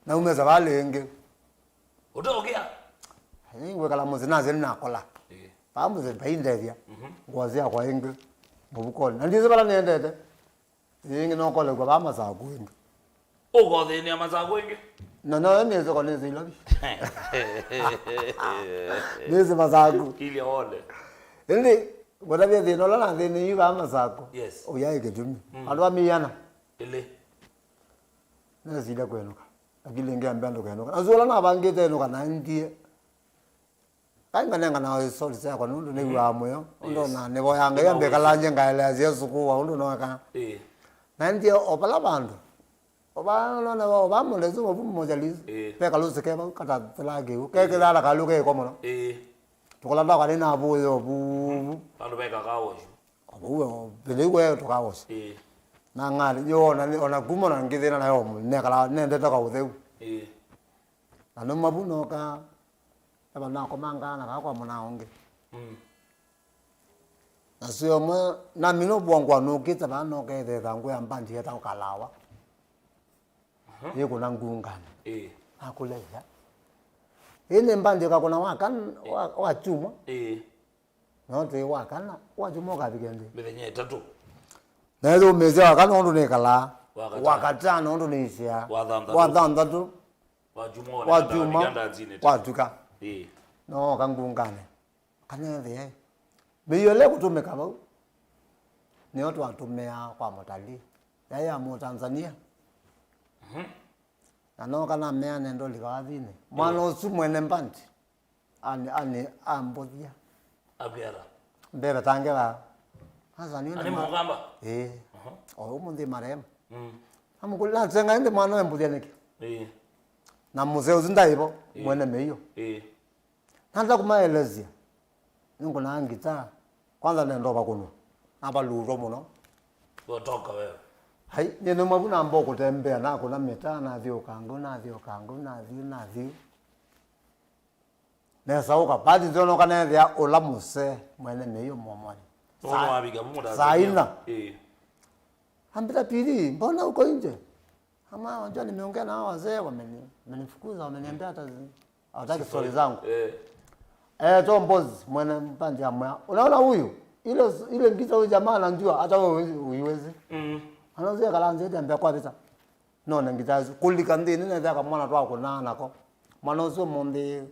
Naumĩsa vaa lĩngĩ. Ũteũkĩa? Nĩngwĩkala mũsyĩ nasya nĩnakola. Ĩĩ. Vaa mũsyĩ vaindethya. Mhm. Ngũa syakwa ĩngĩ mũvukonĩ. Na ndyĩsĩ vala nĩendete. Ĩngĩ nokolekwa vaa Masakũ ĩngĩ. Ũkothĩnĩa Masakũ ĩngĩ? Na noyo nĩsĩ ko nĩsĩ Ilovi. Nĩsĩ Masakũ. Ilya wone. Ĩndĩ, ngũtavya thĩna ũla nathĩnĩie vaa Masakũ. Yes. Ũyaĩ kĩtumi. Mm. Andũ a mĩana. Ĩlĩ. Nesilya kwĩnũka. Lakini ĩngĩ ambĩa ndũkenũka. Na ũsu ũla navangĩte ĩnũka naendie. Kai nganengana isoli syakwa nũndũ nĩw'aa mũyo. Ũndũ yes. Na nĩvoya Ngai ambĩkalangye ngaelea Yesũ kũwa ũndũ noeka. Ĩĩ. Naendie o vala vandũ. O va nona o va mũndũ Yesũ mavu moja lizu. Ĩĩ. Ve kalũsĩ ke vau katathela kĩu. Ke kĩthara kalũ ke ĩko mũno. Ĩĩ. Tũkũla ndakwa nĩ na vuyo vuvu. Vandũ veka kawocu. O vau o vĩndĩ iwe tũkawoca. Ĩĩ. Na ng'ali yo ona ona kuma na ngĩthĩna nayo nekala nendete ka ũtheu. Ĩĩ. Na nĩ mavu noka. Eva nakomanga na kaa kwa mwana ũngĩ. Mm. Na sio mwe na mino bwangwa nũkĩte vaa noka ethetha ngũ ya mbandi yeta ũkalawa. Aha. Yĩkũna ngungani. Ĩĩ. Akũlethya. Ĩĩ nĩ mbandi ĩkakũna wa kan wa, wa chuma. Ĩĩ. No twĩ wa kana, wa chuma ũkavika nthĩ. Mĩthenya ĩtatũ. Na ĩthũmĩĩsya wa kana ũndũ nĩkalaa. Wa katano. Wa katano ũndũ nĩisyaa. Wa thanthatũ. Wa thanthatũ. Wa chuma. Wa chuma. Watw'ĩka. Ĩĩ. Nooka ngungane. Kanethĩe. Mĩio ĩla ĩkũtũmĩka vau. Nĩyo twatũmĩaa kwa mũtalii. Yaĩ ya Mũtanzania. Mhm. Na nooka namea nenda ũlika wathinĩ. Mwana ũsu mwene mbandi. Ani, ani, ambũthya. Akwĩra. Mbeve tangela. Asa ni Ani mũkamba? Eh. Aha. O ũmũnthĩ marehemu. Mm. Amũkũlila, "Natenga ĩndĩ mwana we mbũthya nĩkĩ?" Eh. Na mũsee ũsu ndaivo, Eh. Mwene mĩio. Eh. Nata kũmaelesya. Nĩngũnaa ngitaa. Kwanza nenda ũvakũnwa. Navalutwa mũno. Wotoka wewe. Hai, nyie nĩ mavu namba kũtembea, nakũna mĩtaa, nathi ũkangũ, nathi ũkangũ, nathi, nathi. Nesa ũka, pati nzionoka nethĩa ũla mũsee mwene mĩio mũmoni. Ũla wavika mũmũta Saa ina. Eh. Ambĩta, "Pili, mbona uko nje?" Ama, "Unajua nimeongea na hawa wazee, wameni-, wamenifukuza, wameniambia hata zi-, hawataki stori zangu." Eh. Eh, Tom Boss, mwene mbandi ya Mwea. "Unaona huyu? Ile, ile ngita huyu jamaa anajua, hata wewe huwezi, huiwezi." Mm. Anazia kalanzi eti ambia kwa vita. None ngita isu. Kũlika nthĩnĩ nethĩa kamwana twakũnaa nako. Mwana ũsu ũmũnthĩ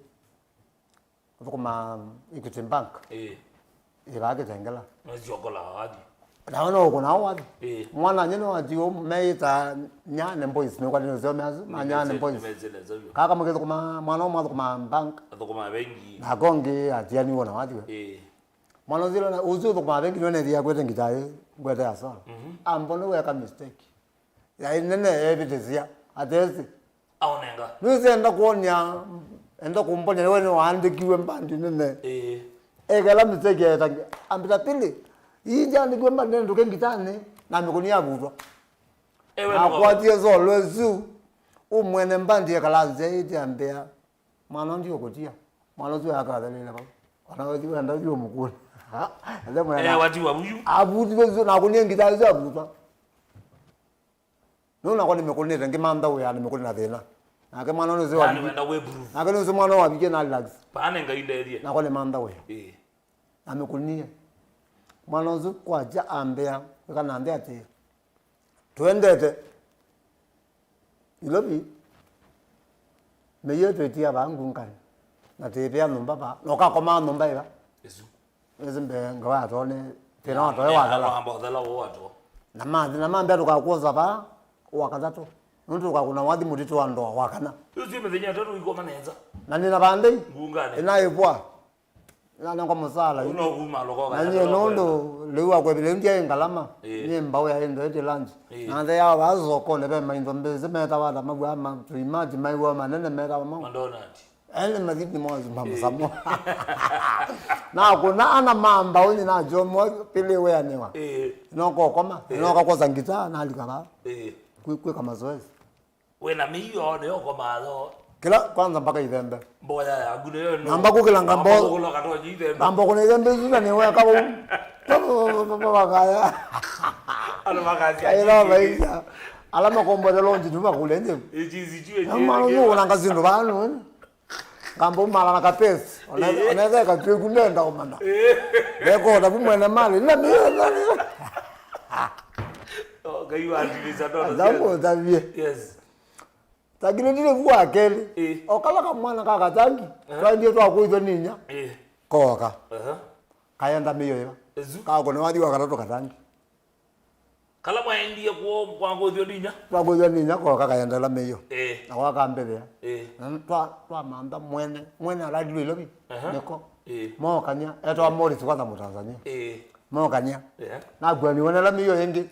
ũthũkũma Equity Bank. Ĩĩ. Ĩvaa Kĩtengela. Nĩsyokola wathi. Nawe no ũkũna wathi. Ĩĩ. Mwana nye no ati meĩta Nyane Boys, nĩkwatĩnĩ ũseo measu, ma Nyane Boys. Nĩmesĩle nzavyo. Kaka mũkĩthũkũma, mwana ũmwe athũkũma bank. Athũkũma bengi. Na kongi atiani wona wathi we. Ĩĩ. Mwana ũsu ũla, ũsu ũthũkũma bengi nĩwe nethĩa kwete ngita ĩ, ngwete ya solo. Mhm. Ambona weka mistake. Yaĩ nene evĩtĩsya, atesĩ. Aũnenga. Nĩwĩsĩ enda kwonia, enda kũmbonia we nĩwaandĩkiwe mbandi nene. Ĩĩ. Ekela mistake ya ĩtangi. Ambĩta, "Pili, ii ndyandĩkiwe mbandi nene ndũke ngitanĩ, na mĩkũni yavutwa." Ewe nĩwa- Nakwatie solo ĩsu, ũmwene mbandi ekala nzĩa ĩte ambĩa. Mwana ũndĩ ũkũtia. Mwana ũsu akathelile vau. Ona wethi wenda ũthi ũmũkũne. Ate mwana. Eh, watiwa vuyu. Avutiwe ũsu, na kũnie ngita ũsu avutwa. Nũ nakwa nĩmĩkũnĩte, ngĩmantha wĩa, nĩmĩkũnĩ na thĩna. Nake mwana ũsu Yaani wenda kwĩ proof. Nake nũsu mwana wavikie na relax. Paane Ngai ndethie. Nakwa nĩmantha wĩa. Ĩĩ. Amĩkũnie. Mwana ũsu kwakya ambĩa, wĩka na nthĩ atĩ, Tũendete Nairobi, mĩio twĩtia vaa ngungani, na twĩvĩa nyũmba vaa, na ũkakomaa nyũmba ĩva? Ĩsu. Ĩsu mbee ngawa atone, thĩna wa toe wathela. Wamba ũthela woo wato. Na mathi, na mambea tũkakwosa vaa, wa katatũ. Nũndũ tũkakũna wathi mũtitũ wa ndoa wa kana. Ĩsu mĩthenya ĩtatũ ikoma nesa. Na nĩna vandei. Ngungani. Ĩnaĩvwa. Nanengwa mũsala. Ũu no kuma lokoka. Na nyie nũndũ lĩu akwevile ndia ngalama. Ĩĩ. Nyie mbau ya indo ĩtĩ lunch. Ĩĩ. Na nthĩ ya vaa sokoni ve maindo mbĩsĩ metawa ta mavua ma tuimati maiwa manene metawa mau. McDonald. Ene mathiti mo ma mũsamo. Na kuna ana mamba ũni na jomo pili weanĩwa. Ĩĩ. No kokoma. Ĩĩ. No kakosa ngita na alika vaa. Ĩĩ. Kwi-, kwĩka mazoezi. Wĩna mĩio nĩyo ũkomaa yo. Kĩla kwanza mpaka ithembe. Mboya yaku nĩyo ĩno. Namba kũkĩla ngambo. Namba kũkũla katonya ithembe. Namba kũna ithembe isu na nĩweka vau. Vakaya. Andũ makasya. Kaĩla vaisya. Ala makombote lonji tu makule nje. Ĩchisi chue. Mwana ũyũ ũnanga syĩndũ vaa nũũ. Ngamba umala na kapesi. Ona ona ĩthe katwĩku nenda ũmana. Rekota vu mwene mali. Na mĩyo na mĩyo. Oh, Ngai wa ndilisa ndoto. Ndamu tavie. Yes. Takile ndile vu wa kelĩ. Eh. O kala kamwana ka katangi. Eh. Twaendie twakũithwa nĩ inya. Eh. Koka. Aha. Kaenda mĩyo ĩva. Ezu. Kako nĩ wathi wa katatũ katangi. Kala mwaendie kwoo kwakũthw'a nĩ inya? Twakũthw'a nĩ inya koka kaendela mĩio. Ĩĩ. Na wakambĩthĩa. Ĩĩ. Na twa twamantha mwene, mwene alalilwe Ilovi. Aha. Nĩko. Ĩĩ. Mokany'a, etwa Morris kwanza Mũtanzania. Ĩĩ. Mokany'a. Ĩĩ. Nakuaniwe nela mĩio ĩngĩ.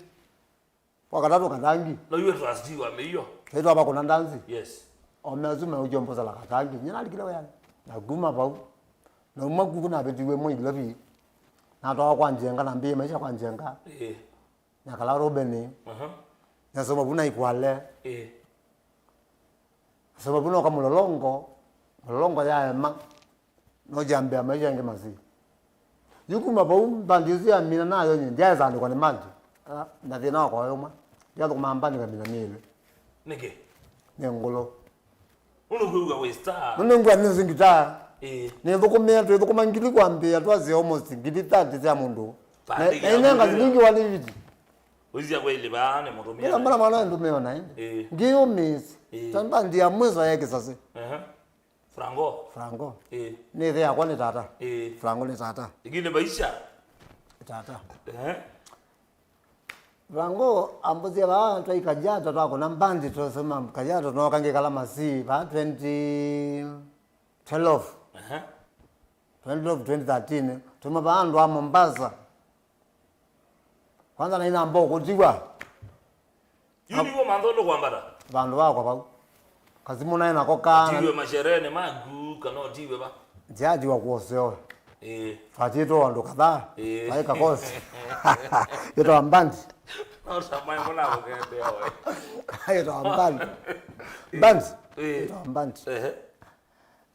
Kwa katatũ katangi. No you trust you wa mĩio. Twĩtwa vakũna ndanzi. Yes. Ome asu meũkyombosa la katangi. Nyina alikile wĩanĩ. Na kuma vau. Na uma kuku navĩtiwe mwa Ilovi. Natwawa kwa njenga, nambĩie maisha kwa njenga. Ĩĩ. Nyakala Rubeni. Aha. Nyasoma vu na Ikwale. Ĩĩ. Nasoma vu noka Mũlolongo. Mũlolongo yaema. Nojambĩa maisha angĩ masi. Yu kuma vau, mbandi ĩsu yamina nayo nyie, ndyaĩsandĩkwa nĩ mbandi. Ah, na thĩna wakwa wĩ ũmwe. Ndyathũkũmaa mbandi kamina mĩĩlĩ. Nĩkĩ? Nĩ ngũlũ. Nũndũ kwĩw'a wĩ star. Nũndũ ngwĩa nĩ ngitaa. Ĩĩ. Nĩthũkũmĩa, twĩthũkũma ngili kwambĩĩa, twasya almost ngili thirty sya mũndũ. Na, na inenga silingi one fifty. Ũisya kweli vaa nĩ mũtumia. Nĩla mbona mwana ndũmĩona ĩndĩ. Ĩĩ. Ngĩyũmĩĩsya. Ĩĩ. Tamba ndia mwĩso ya kĩsasĩ. Aha. Franco. Franco. Ĩĩ. Nĩ ĩthe yakwa nĩ tata. Ĩĩ. Franco nĩ tata. Ingine maisha. Nĩ tata. Ehe. Vangu ambũsya vaa twai Kajiado, twakũna mbandi, twasoma Kajiado, nooka ngĩkala Masii vaa twenty twelve. Aha. Twenty twelve, twenty thirteen, tuma vaa andũ a Mombasa. Kwanza nainamba ũkũtiwa. Yu nĩw'o mantha ũndũ kwambata? Vandũ vakwa vau. Kasimũ naĩ nako kana. Ũtiwe masherehenĩ maku, kana ũtiwe va? Ndyatiwa kwa ũseo. Ĩĩ. Twatĩtwe andũ kadhaa. Ĩĩ. Twaĩ kakosi. Yĩtawa mbandi. No samai mũna kũkendea we. Yĩtawa mbandi. Mbandi. Ĩĩ. Yĩtawa mbandi. Ehe.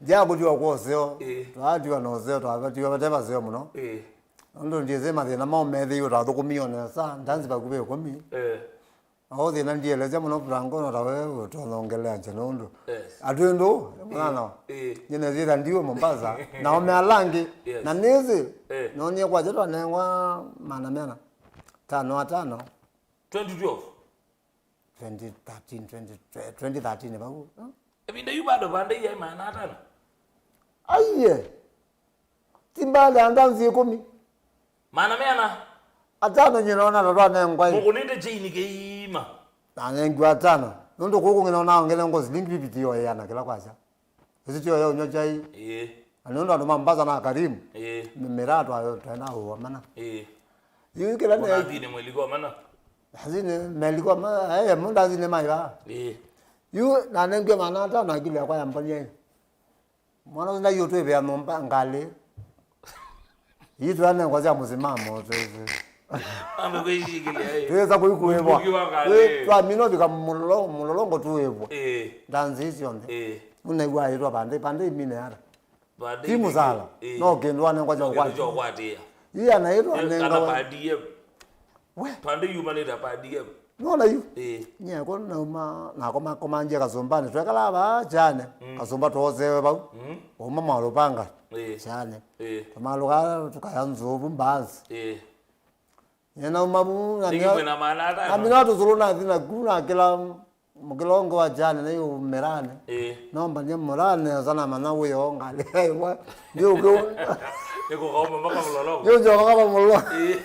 Ndyakũtiwa kwa ũseo. Ĩĩ. Twatiwa na ũseo, twatiwa vate vaseo mũno. Ĩĩ. Nũndũ ndyĩsĩ mathĩna mau methĩiwe twathũkũmie o nesa, ndanzi vakuvĩ ĩkũmi. Ĩĩ. Na ũthĩna ndielesya mũno Franco, no tawe ũtonongelea nje nũndũ. Yes. Atwĩndũ, mwana. Ĩĩ. Nyie nesĩta ndiwe Mombasa, na ome ala angĩ, yes, na nĩsĩ, eh, nonie kwakya twanengwa maana meana. Tano atano. Twenty twelve? Twenty thirteen, twenty, twenty thirteen vau. Ĩvinda yu bado vandai yaĩ maana atano? Aiye. Ti mbali ya ndanzi ĩkũmi. Maana meana? Atano nyie nona ta twanengwa ĩ. Mũkũnĩte chain kĩima. Nanengiwe atano. Nũndũ kũkũ ngĩna ona ongelengwa silingi fifty yo ĩana kĩla kwakya. Ĩsu tyo ya ũnywa chai. Ĩĩ. Na nũndũ andũ ma Mombasa na Karim. Ĩĩ. Mĩraa twa twena ũwa mana. Ĩĩ. Yu kĩla ne. Mũnathine mwelika wa mana. Azine melika wa mana. Eh, mũnda azine maiva. Ĩĩ. Yu nanengiwe maana atano akili yakwa yambonyie. Mwana ũsu ndaiũtwĩvĩa nyũmba ngalĩ. Ii twanengwa sya mũsimamo twĩsĩ. Ambe kwĩyĩkĩlya, ĩ. Twĩsa kũikuĩvwa. Mũingĩ wa ngalĩ. Twĩ twamina ũvika mũlolo-, mũlolongo tuĩvwa. Ĩ. Ndanzi ii syonthe. Ĩ. Ũnaigua aĩtwa vandĩ, vandĩ imine ata. Vandĩ ti imine, mũsala. Ĩ. No kĩndũ wanengwa kya ũkwatĩ. Kĩndũ kya ũkwatĩa. Ii anaĩtwa ĩ, anengawa. Kana per diem. We. Twandĩ yumanĩte per diem. Nona yu? Ĩĩ. Nyie ko nauma, nakoma, komanjia Kasũmbanĩ. Twekalaa vaa kyane. Mm. Kasũmba twosewe vau. Mm. Wauma Mwalũpanga. Ĩĩ. Kyane. Ĩĩ. Tũmalũka tũkaya Nzovu Mbaanzi. Ĩĩ. Nyie nauma vu, na nĩngĩ mina mwena maana atano. Namina tũsũlũ nathi naku nakĩla mũkĩlongo wa kyane na yu mĩranĩ. Ĩĩ. Nombanie mũranĩ, asa namanya wĩo ngalĩ yaĩwa. Nĩ ũkĩ. Nĩ kũkauma mpaka mũlolongo. Nĩ ũkyoka mpaka mũlolongo. Ĩĩ.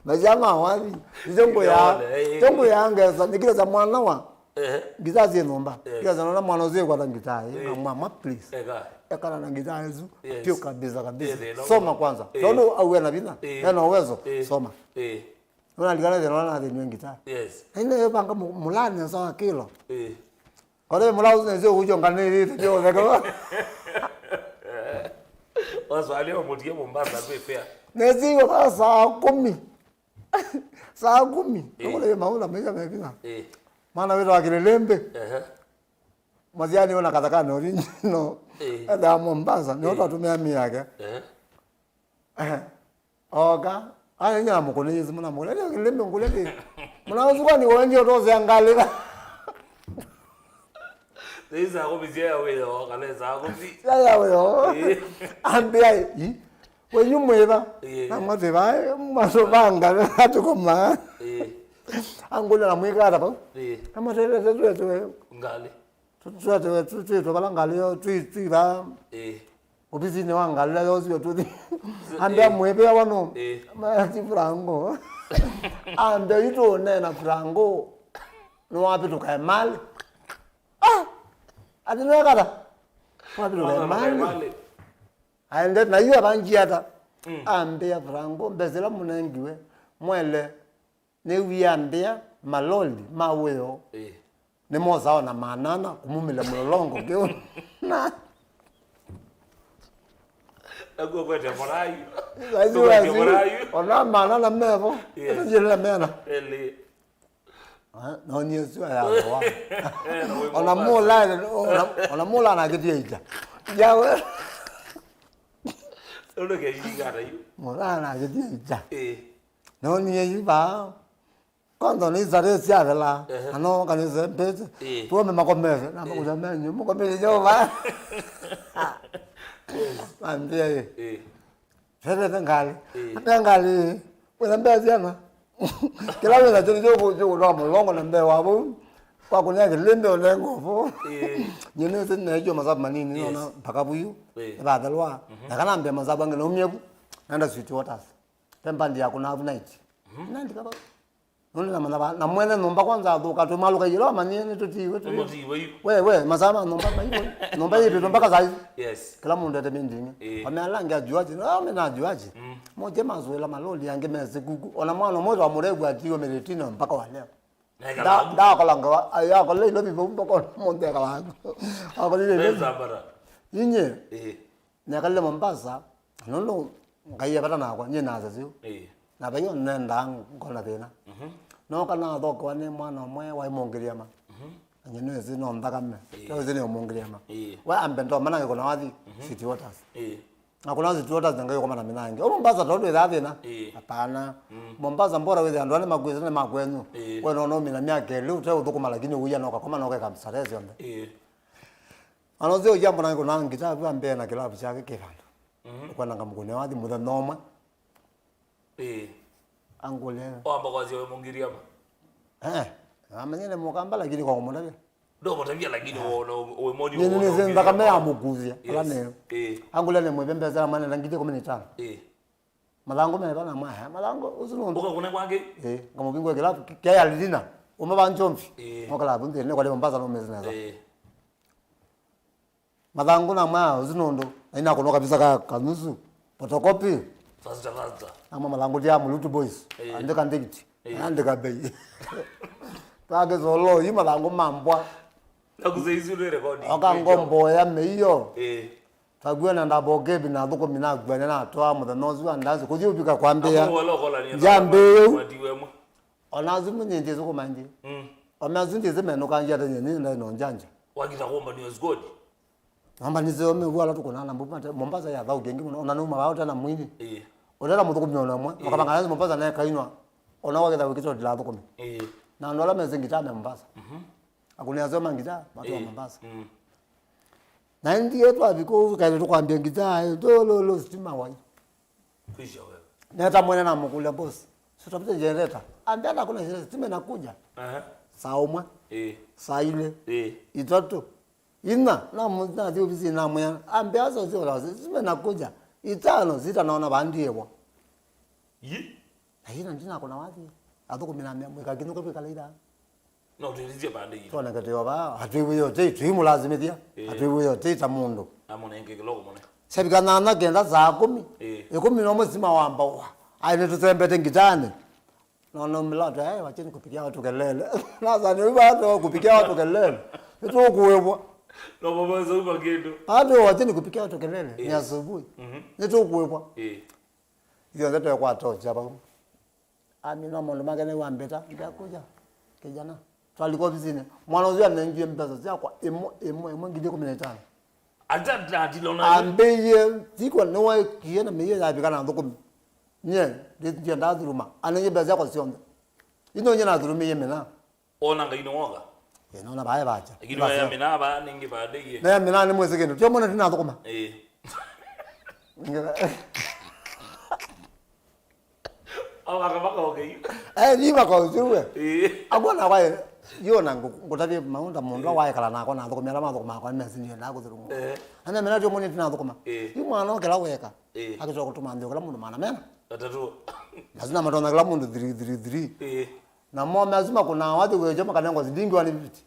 Maisha ma wathi. Ndio nguya. Ndio nguya ngesa. Nikila za mwana wa. Eh. Ngitaa syĩ nyũmba. Eh. Kila sana mwana ũcio kwata ngitaa. Eh. Na mama, please. Eka. Ekana na ngitaa yesu. Yes. Pio kabisa kabisa. Eh, soma kwanza. Eh. Tono au na vina. Eh. Ena uwezo. Eh. Soma. Eh. Una ligana de nona de ngitaa. Yes. Ina yo panga mulani sawa kilo. Eh. Kore mũlau nĩsĩ ũkũkyonganĩrĩte kyotheka. Waswali wa mũtie Mombasa kwĩ fare. Nĩsĩ iwe vaa saa kũmi. Saa kũmi. Eh. Nĩkũlĩ maũla maisha mekina. Eh. Mwana wĩtawa Kĩlĩlĩmbĩ. Ehe. Masiani ona kathakani original. Eh. Enda Mombasa, nĩ ũtwa tumia mi yake. Ehe. Oka, Aya nyamũkũnĩie simũ namũkũnĩie, "Ĩndĩ kĩlĩmbĩ ngũlya kĩ? Mũna ũsu kwani wengie ũtosea ngalĩ?" Nĩisa kũmisia ya wĩyo, kana ĩsa kũmi. Ya, ya wĩyo. Ĩĩ. Ambĩa, "Ĩ, wenyu mwĩva?" Ĩĩ. Na mwatĩva, "Masũvanga, atũkoma." Ĩĩ. Angũlya na mwĩkata vau. Ĩĩ. Amatwelete twetwe. Ngalĩ. Twetwe, twetwe vala ngalĩ yo, twi, twi va. Ĩĩ. Ovisinĩ wa ngalĩ ĩla yosiwe tũthi. Ambĩa, "Ĩĩ. Mwĩvĩa wano." Ĩĩ. Mati Franco. Ambĩa, "Yu tũũneena Franco. Nĩwavĩtũka emalĩ." Ah! Ati nĩwekata? Nĩwavĩtũka emalĩ. Aende na yu avangie ata? Mm. Ambĩa, "Franco, mbesa ila mũnengiwe, mwele, nĩwie ambĩa maloli ma wĩoo." Ĩĩ. Nĩmosaa ona maana ana kumumĩlya mũlolongo kĩu. Na Nakuo kwete mũrayu. Saizi kwete wazi, mũrayu. Ona maana na mevo. Yes. Ĩta jĩrĩra meana. Eli. Ah, no niĩ sio ya wa. Eh, na wĩ Ona Mombasa. Mũla, ona, ona mũla na kĩtia ita. Yawe. Ũndũ kĩyigana yu. Mũla na kĩtia ita. Eh. No niĩ yu ba. Kwanza nĩ sare cia vela. Ehe. Ano kanisa mpete. Eh. Tuome makomeze. Na Eh. makomeze menyu, makomeze Jehova. Ambia ye. Eh. Vevete ngalĩ. Ĩĩ. Ambĩa ngalĩ, "Wĩna mbesa syana?" Kĩla wĩna kyo nĩkyo kũtoa mũlongo na mbee wa vau. Kwa kũnea kĩlĩmbĩ ũnenga ũvo. Ĩĩ. Nyie nĩsĩ nĩnaĩkĩwa masavu manini, Yes. nona mpaka vuyu. Ĩĩ. Nĩvathelwa. Mhm. Na kana mbĩa masavu angĩ naumie vu. Naenda Sweet Waters. Ve mbandi ya Kunavu Night. Mhm. Naandĩka vau. Nũndũ namanya va, na mwene nyũmba kwanza athũka, tũmalũka ĩla wamanyie nĩtũtiiwe tũyũ. Nĩmũtiiwe yu. We, we, masaa ma nyũmba maivo. Nyũmba yĩvĩtwe mpaka saa hizi. Yes. Kĩla mũndũ ete mindingi. Ĩĩ. Wamea ala angĩ ajuaji, no, me na ajuaji. Mm. Moke mazoela maloli angĩ mesi kuku. Ona mwana ũmwe wa mũrevu atiiwe mĩrĩtino mpaka wa leo. Na ĩkala Nda-, amu. Ndakola ngawa, ayo akola ilo vivo mpaka ona mũndũ ekala. Akolile ilo. Pesa bara. Inye. Ĩĩ. Nekalile Mombasa, nũndũ Ngai e vata nakwa, nyie nasa syũ. Ĩĩ. Na vai o nendaa ngona thĩna. Mhm. Nooka nathokewa nĩ mwana ũmwe waĩ mũngĩliama. Mhm. Na nyie nĩwĩsĩ no nthakame. Ĩĩ. Nĩwĩsĩ nĩ mũngĩliama. Ĩĩ. We ambe ndoma na ngĩkũna wathi, Mhm. City Waters. Ĩĩ. Na kũna City Waters na ngaĩ ũkoma na mĩnange. Ũmwe Mombasa tondũ ĩthaa thĩna. Ĩĩ. Hapana. Mm. Mombasa mbora wĩthĩa andũ ala makwĩsĩ nĩ makwenyu. Ĩĩ. We no no mina myaka ĩlĩ ũte ũthũkũma lakini ũia no kakoma no keka msare syonthe. Ĩĩ. Ano sio jambo na ngĩkũna ngita vya mbee na kĩlavu kyake kĩvandu. Mhm. Ũkwenda ngamũkũnĩa wathi mũthenya ũmwe. Ĩĩ. Angũlya. Wamba kwasya wĩ mũngiriama? Eh, amanyene mũkamba lakini kwa kũmũtavya. Ndũmũtavya lakini wona wĩ moni. Nĩ nĩ nĩ nthakame ya mũkuvya. Ala Yes. nĩ. Ĩĩ. Angũlya nĩ mwĩve mbesa mwana na ngiti kũmi na itano. Ĩĩ. Mathangũ meva na mwa, eh, mathangũ ũsu nũndũ. Ũkakũna kwake? Ĩĩ, ngamũvingũa kĩlavu kĩa ya Lidina. Ũmwe va Njomvi. Ĩĩ. Mokala avu nthĩnĩ kwa Mombasa no mezi nesa. Ĩĩ. Mathangũ na mwa ũsu nũndũ, na ina kũnoka visa ka kanusu, photocopy. Faster, faster. Ama mathangũ tia Mulutu Boys, Eh. andĩka ndĩkiti, Eh. andĩka bei. Twake solo, yi mathangũ ma mbwa. Na kuzeizu nĩ rekodi. Oka ngombo ya meiyo. Eh. Twakuwa na ndambo kevi na thũkũmi na kuwa na toa mũthenya ũsu wa ndansi. Kuthi upika kwambia. Amu wala kola ni Jambe. Matiwe mwe. Ona asu mwe nyingi sukuma ngi. Mm. Ome asu ngi zimenuka ngi ata nyeni ndai no njanja. Wakita kuomba ni squad. Namba nĩ seo me wala tuko na mbu mate Mombasa ya thau kengi mũno. Ona numa wao tena mwini. Eh. Ona mũthũkũmi ona mwe. Eh. Makabanga na Mombasa na kainwa. Ona wakitha wikito ndila thũkũmi. Eh. Na ndo la mezi ngita me Mombasa. Mhm. Akuni azo mangita watu wa Eh. Mombasa. Mm. Na ndiye twavika ũu kaĩ tũkwambia ngita, eh, tololo sitima wai. Kwisha wewe. Neta mwene namũkũlya boss. Sitapita generator. Ambia na kuna generator, sitima inakuja. Aha. Saa ũmwe. Eh. Saa ile. Eh. Itatu. Ina, na mu-, nathi ofisi namwĩa. Ambia sasa sio la sitima inakuja. Itano, sita naona bandiebwa. Yi? Na ina ndina kuna wathi. Athũkũmi na mea mwika kinuka kwikala ira. No twĩlĩsye pande ii. Twoneke twĩ o vaa, atwĩw'ĩe ũtei, tũimũlasimĩthya, Eh. atwĩw'ĩe ũtei ta mũndũ. Amũnenge kĩloko mũne. Syavika nyanya kenda saa kũmi, Eh. ĩkũmi na ũmwe sima wamba wa. Aĩ nĩtũsembete ngitanĩ. No naumĩla ata, "Eh, wacheni kupigia watu kelele." Nasa nĩ vaa tu kupigia watu kelele. Nĩtũkũĩvwa. No mama zauka kĩndũ. Ata wacheni kupigia watu kelele, ni Eh. asubuhi. Mhm. Nĩtũkũĩvwa. Eh. Ithyonthe twekwata ũkya vau. Amina maũndũ make nĩwambĩta, ndakũja, kijana. Twalika ofisinĩ. Mwana ũcio anengie mbesa syakwa ĩmwe, ĩmwe, ĩmwe, ngili ĩkũmi na itano. Ata, ata, ata, ata, Ambĩie, tikwa nĩwaĩkie na mĩio yavika na thũkũmi. Nye, ndi-, ndiendaa thuluma. Anenye mbesa syakwa syonthe. Ino nye nathulumĩie mina. Ona Ngai nĩ woka. Ĩ, nona vae vacha. Lakini waya mina va nĩngĩ vandĩie. Na mina nĩ mwĩsĩ kĩndũ. Tio mwana ndinathũkũma. Ĩ. Nge- Awaka maka okay. Eh, ni maka usiwe. Ĩ. Agwa na kwa yo na ngutavye maunda mundu wae kala na kwa na thũkũma ala mathũkũma kwa mesi ni na kuthurungu. Eh. Ana mina tio mwana ndinathũkũma. Ĩ. Yu mwana okela weka. Ĩ. Akitoka kutuma ndio kala mundu mana mena. Atatu. Lazima matona kila mundu three three three. Ĩ. Na mo asu makũnaa wathi wĩkyo makanengwa silingi one fifty.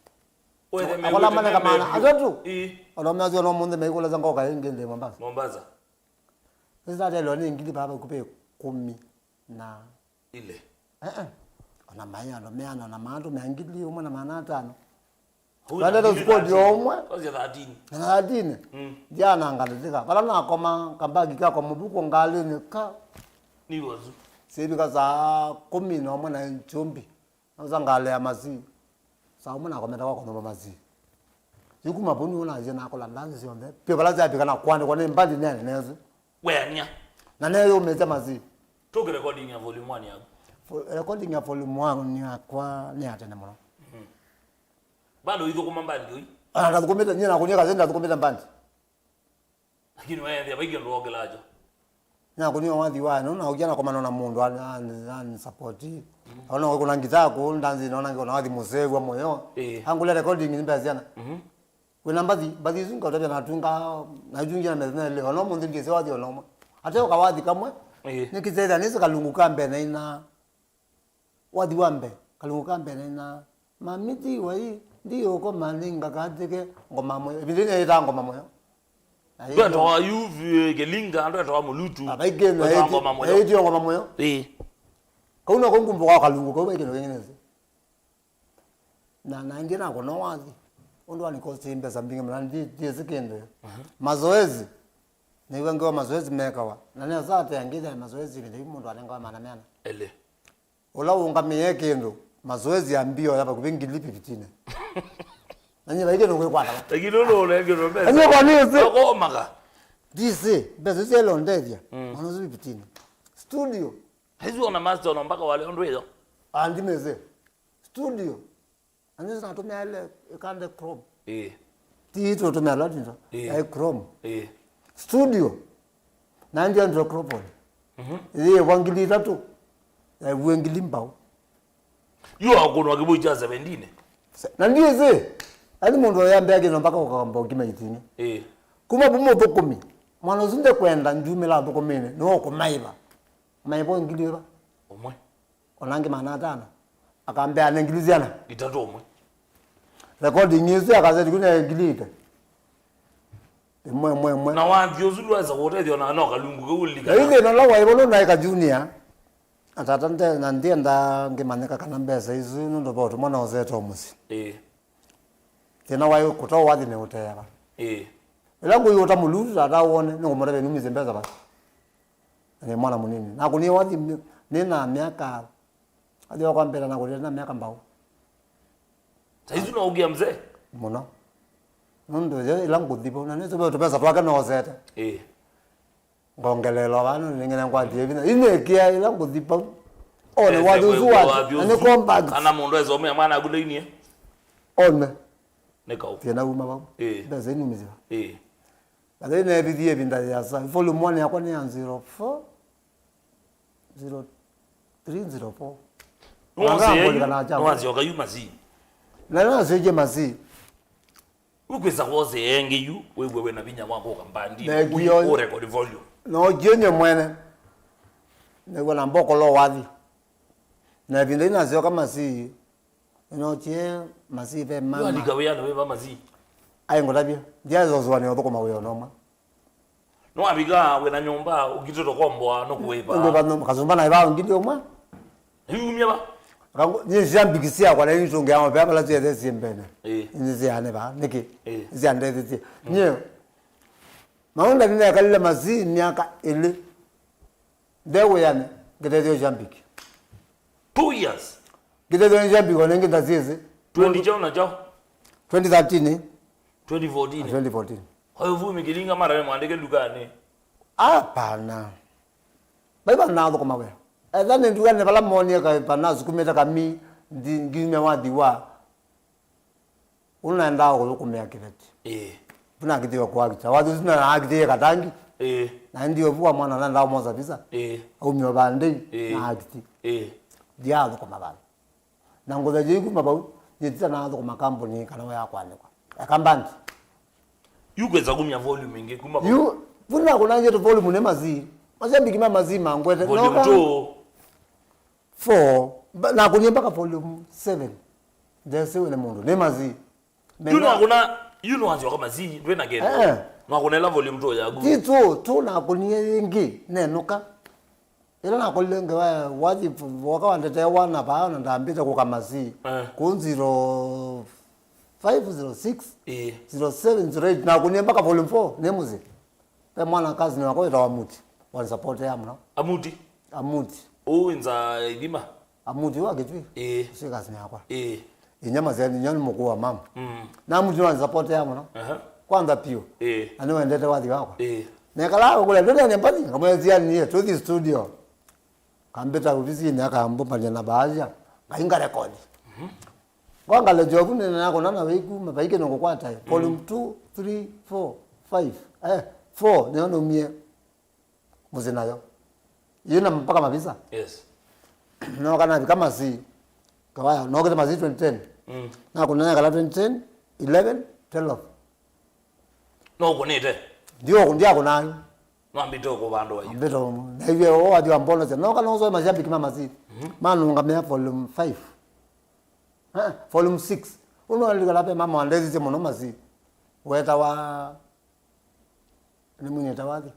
Akola maneka maana atatũ. Ĩ. Ona asu no mũnthĩ meikũla za ngoka ĩngĩ nthĩ Mombasa. Mombasa. Sasa leo nĩ ngili baba kupĩ kũmi na ile. Eh, eh. Ona mai ano meana na maandũ mea ngili ũmwe na maana atano. Twendete squad yo ũmwe. Twasya thirteen. Na thirteen. Mm. Ndianangalĩthĩka. Vala nakoma kambagi kakwa mũvuko ngalĩnĩ ka. Ni wazu. Sivika saa kũmi na ũmwe na nchumbi. Nausa ngalea masi. Saa ũmwe nakomete kwa kũthoma masi. Yukuma vau nĩw'o nasie nakola ndanzi syonthe. Pio vala syavika na kwandĩkwa nĩ mbandi nene nesu. Weania. Na neyũmĩte masi. Tũke recording ya volume one yaku. Fo-, recording ya volume one yakwa nĩ ya tene mũno. Mhm. Bado ithũkũma mbandi ũi? Ah, ndathũkũmĩte, nyie nakũnie kazi ndathũkũmĩte mbandi. Lakini weethĩa vai kĩndũ wokĩlacho. Nakũnie wathi wa no na ũkia na komana na mũndũ an, an, an support. Mhm. Ona kuna ngita kũ ndanzi naona ngona wathi mũsevwa moyo. Ĩĩ. Angũle recording ni mbesiana. Mhm. Wĩna mbathi, mbathi isu ngaũtavya natunga, naitungĩa na methina ĩlĩ, ona ũmũnthĩ ndiĩsĩ wathi ona ũmwe. Ate ũka wathi kamwe, ĩĩ, nĩkĩsethĩa nĩsĩ kalungu ka mbee naina, wathi wa mbee, kalungu ka mbee naina, mamiti wai, ndiũkoma nĩngakatĩke ngoma mwe, ĩvinda ĩno yĩtaa ngoma mwe. Ndwetawa yu, eh, Kĩlinga, ndwetawa Mũlutu, ndwetawa ngoma mwe. Ĩtio ngoma mwe. Ĩĩ. Kau nako ngumbo kwa kalungu, kau vai kĩndũ kĩngĩ nĩsĩ. Na, na ndiĩ nakũna wathi. Ũndũ wa nĩkosĩ mbesa mbingĩ mũno, ndi-, ndiĩsĩ kĩndũ. Mhm. Mazoezi. Nĩw'a ngewa mazoezi mekawa. Na nesa ate angĩtha mazoezi ĩvinda yu mũndũ anengawa mana meana. Ele. Ũla ũngamĩe kĩndũ, mazoezi ya mbio ya vakuvĩ ngili fifteen. Na nyie vai kĩndũ kwĩkwata. Lakini ũndũ ũnengĩrwe mbesa. Lakini kwa nĩsĩ. Wakomaka. Ndisĩ, mbesa isu syelo ndethya. Mm. Mana isu fifteen. Studio. Haizi ona master ona mpaka wale ũndũ ĩyo. Andimeze. Studio. Anĩsĩ natũmĩa ile ĩkande Chrome. Ĩĩ. Ti tũtũmĩa Latin. Ĩĩ. Yaĩ Chrome. Ĩĩ. Studio. Na ndio Androcropole. Mhm. Ĩĩ, wa ngili itatũ. Yaĩ ngili mbao. Yu akũnwa kĩvũi kya seventeen. Se-, na ndiĩsĩ. Ani mũndũ oyambea kĩno mpaka ũkamba ũkima itini. Ĩĩ. Kuma bu mũthũkũmi. Mwana ũsu ndekwenda njumĩla thũkũmĩnĩ. Nĩwe ũkũmaiva. Maiva ngili ĩva. Ũmwe. Ona angĩ maana atano. Akambea na ngili syana. Itatũ ũmwe. Recording isu ya kaseti kuna ngili ite. Ĩmwe, ĩmwe, ĩmwe. Na wathi ũsu ndwesa kũtethya ona no kalungu kau ũlilikana. Na ithe no la waĩ vau naĩ ka junior. Atata nde, na ndienda ngĩmanyĩka kana mbesa isu nũndũ va ũtũmwa na ũzetwa mũsyĩ. Ĩĩ. Thĩna waĩ kũtoa wathi nĩ ũteava. Ĩĩ. Ĩla ngũi ũta mũluu tata wone, nĩngũmũtavya numisye mbesa vasi. Na nĩ mwana mũnini. Nakũnie wathi nĩ na myaka, athi wakwa mbele nakũnie na myaka mbau. Saizi no ũkĩa mzee? Mũno. Nũndũ yo ĩla ngũthi vau, na nĩsũve tũpesa twake noosete. Ĩĩ. Ngongelelwa vanu nĩngene ngwatie vinya. Inĩkĩa ĩla ngũthi vau. One wathi ũsu wathi, na nĩ compact. Kana mũndũ esomea mwana aku ndainie? One. Nĩ kau. Thĩna uma vau. Ĩĩ. Mbesa inumĩsya. Ĩĩ. But then neevithie ĩvinda yĩasa. Volume one yakwa nĩ ya zero four, zero three, zero four. Nĩwasyoka yu Masii? Na nĩnasyokie Masii. Ũkwĩsa kwosea ĩngĩ yu, wĩw'e wĩna vinya wa kũka mbandinĩ. Ũ record volume. Nookie nyie mwene. Nĩw'a na mbokolo wathi. Na ĩvinda yu nasyoka Masii, nĩnookie Masii ve mama. Walika wĩanĩ wĩva Masii? Aĩ ngũtavye. Ndyaĩsa ũsũanĩa ũthũkũma wĩa ona ũmwe. Nĩwavika wĩna nyũmba, ũkitĩtwe komboa, nũkũĩva. Ndũva no, kasumba naĩ vaa ngili ũmwe. Yumya va? Kangu, nyie sya mbiki syakwa, na nitũngĩa ng'ombe, vala syethesie mbene. Ĩĩ. Nĩ syaane vaa, nĩkĩ? Ĩĩ. Nĩ syandethĩtie. Mm. Nyie, maũndũ nĩnekalile Masii myaka ĩlĩ. Nde wĩanĩ, ngĩtethyo sya mbiki. Two years. Ngĩtethyo nĩ sya mbiki, o nĩngĩ ndasyĩsĩ. Twenty chao na chao? Twenty thirteen. Twenty fourteen. Twenty fourteen. Kwa hiyo vumi kilinga mara ni mwandike dukani. Hapana. Vai vanathũkũma wĩa. Etha nĩ ndukanĩ vala monie ka-, vanasukumĩte kami, nthi-, ngiumya wathi wa. Ũnaendaa kũthũkũmĩa kĩveti. Ĩĩ. Vu nakithiwe kũakita. Wathi ũsu naakitĩie Katangi. Ĩĩ. Na ndi ovu wa mwana naendaa ũmosa visa. Ĩĩ. Aumio vandei. Ĩĩ. Na akiti. Ĩĩ. Ndiathũkũma vandũ. Na ngũtha yĩu kuma vau, nyĩtita nathũkũma kambuni kana wa ya kũandĩkwa. Eka mbandi. Yu kwĩsa kumya volume ĩngĩ kuma vau. Yu, vu nakũnangĩte volume nĩ Mazii. Mashabiki ma Mazii mangwete. Volume two. Four. Ba-, nakũnie mpaka volume seven. Ndesiwe nĩ mũndũ. Nĩ Mazii. Yu nĩwakũna, yu nĩwasyoka Mazii, ndwĩ na kĩndũ. Eh. Nĩwakũna ĩla volume two yaku. Ti two, two nakũnie yĩngĩ, nenũka. Ĩla nakolile ngewa, wathi, woka wandetewa na vaa, na ndambĩte kũka Mazii. Eh. Kũ zero five, zero six, ĩĩ, zero seven, zero eight, nakũnie mpaka volume four, nĩ mũsyĩ. Ve mwana cousin wakwa wĩtawa Amuti, wanisupportea mũno. Amuti? Amuti. Ũũ nza ithima? Amuti wa Kitui. Ĩĩ. Ũcio cousin yakwa. Ĩĩ. Inya masyani, inya nĩ mũkũũ wa mama. Mm. Na Amuti wanisupportea mũno. Aha. Kwanza piũ. Ĩĩ. Na nĩwendete wathi wakwa. Ĩĩ. Nekalaa kũkũlya, "Ndũnene mbathi?" Ngamwĩtia niĩ, "Tũthi studio." Kambĩta ovisinĩ, akambũmbany'a na vaasya, ngainga rekodi. Mhm. Ngongale Njovu nĩnakũna na wĩkuma, vai kĩndũ ngũkwatae. Mm. Volume two, three, four, five. Eh, four, nĩyo naumie mũsyĩ nayo. Yĩna mpaka mavisa. Yes. Nooka navika Mazii. Kawaya, nookĩte Mazii twenty ten. Mm. Nakũna nekala twenty ten, eleven, twelve. No ũkũnĩte? Ndio, ndiakũnaa. Nwambĩte ũkũvandũa yu. Ambĩte ũmwe. Naiwe o wathi wa mbono sya. Nooka nosoe mashabiki ma Mazii. Mhm. Manũngamĩa volume five. Eh, volume six. Ũno alikala pe mama wandethisye mũno Mazii. Wetawa, nĩ mwini wetawa thi.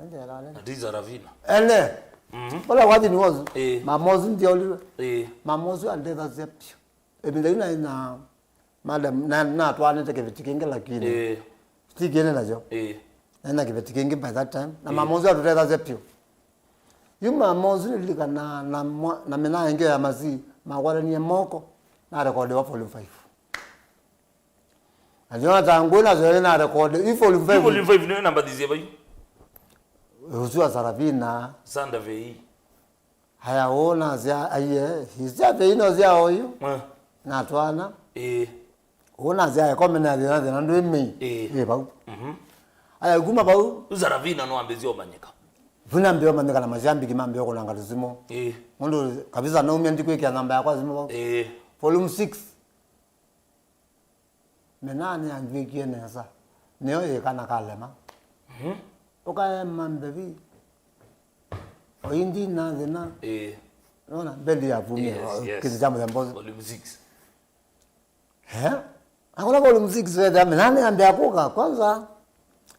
Ende alale. Atiza Ravina. Ene. Mhm. Ola wathi nĩ wozu. Ĩĩ. Mama ũsu ndiaũliwe. Ĩĩ. Mama ũsu andethasya piũ. Ĩvinda yu naĩ na madam, na, natwaanĩte kĩveti kĩngĩ lakini. Ĩĩ. Ti kĩnĩ nakyo. Ĩĩ. Naĩ na kĩveti kĩngĩ by that time. Na, ĩĩ, mama ũsu atũtethasya piũ. Yu mama ũsu nĩlilikanaa na, na mwa-, na mĩnaa ĩngĩ ya Mazii, makwatanie moko, narekondiwa volume five. Na Jonathan Ngũĩ nasyo narekondiwa volume five. Yu volume five nĩyo nambathisye vai? Ũsu wa Sarafina. Sanda vei. Aya, ũũ nasya, aiye, isya vei no sya oyu. Eh. Natwana. Ĩĩ. Ũũ nasya, ekome na thĩna, thĩna ndwĩ mei. Ĩĩ. Ĩ vau. Mhm. Aya, kuma vau. Yu Sarafina nĩwambĩĩsye ũmanyĩka. Vu nambĩĩa ũmanyĩka na mashabiki mambĩĩa kũnanga tũsimũ. Ĩĩ. Mũndũ kabisa naumia ndikwĩkĩa namba yakwa simũ vau. Ĩĩ. Volume six. Mĩnaa nĩyanzw'ĩkie nesa. Nĩyo yĩ kana kalema. Mhm. Ũkaema mbevi. O indi na thĩna. Ĩĩ. Nona, bendi ya vumia, yes, yes, kĩndũ kya mũthemba ũsu. Volume six. Eh? Akũna volume six wethĩa, mĩnaa nĩyambĩa kũka, kwanza.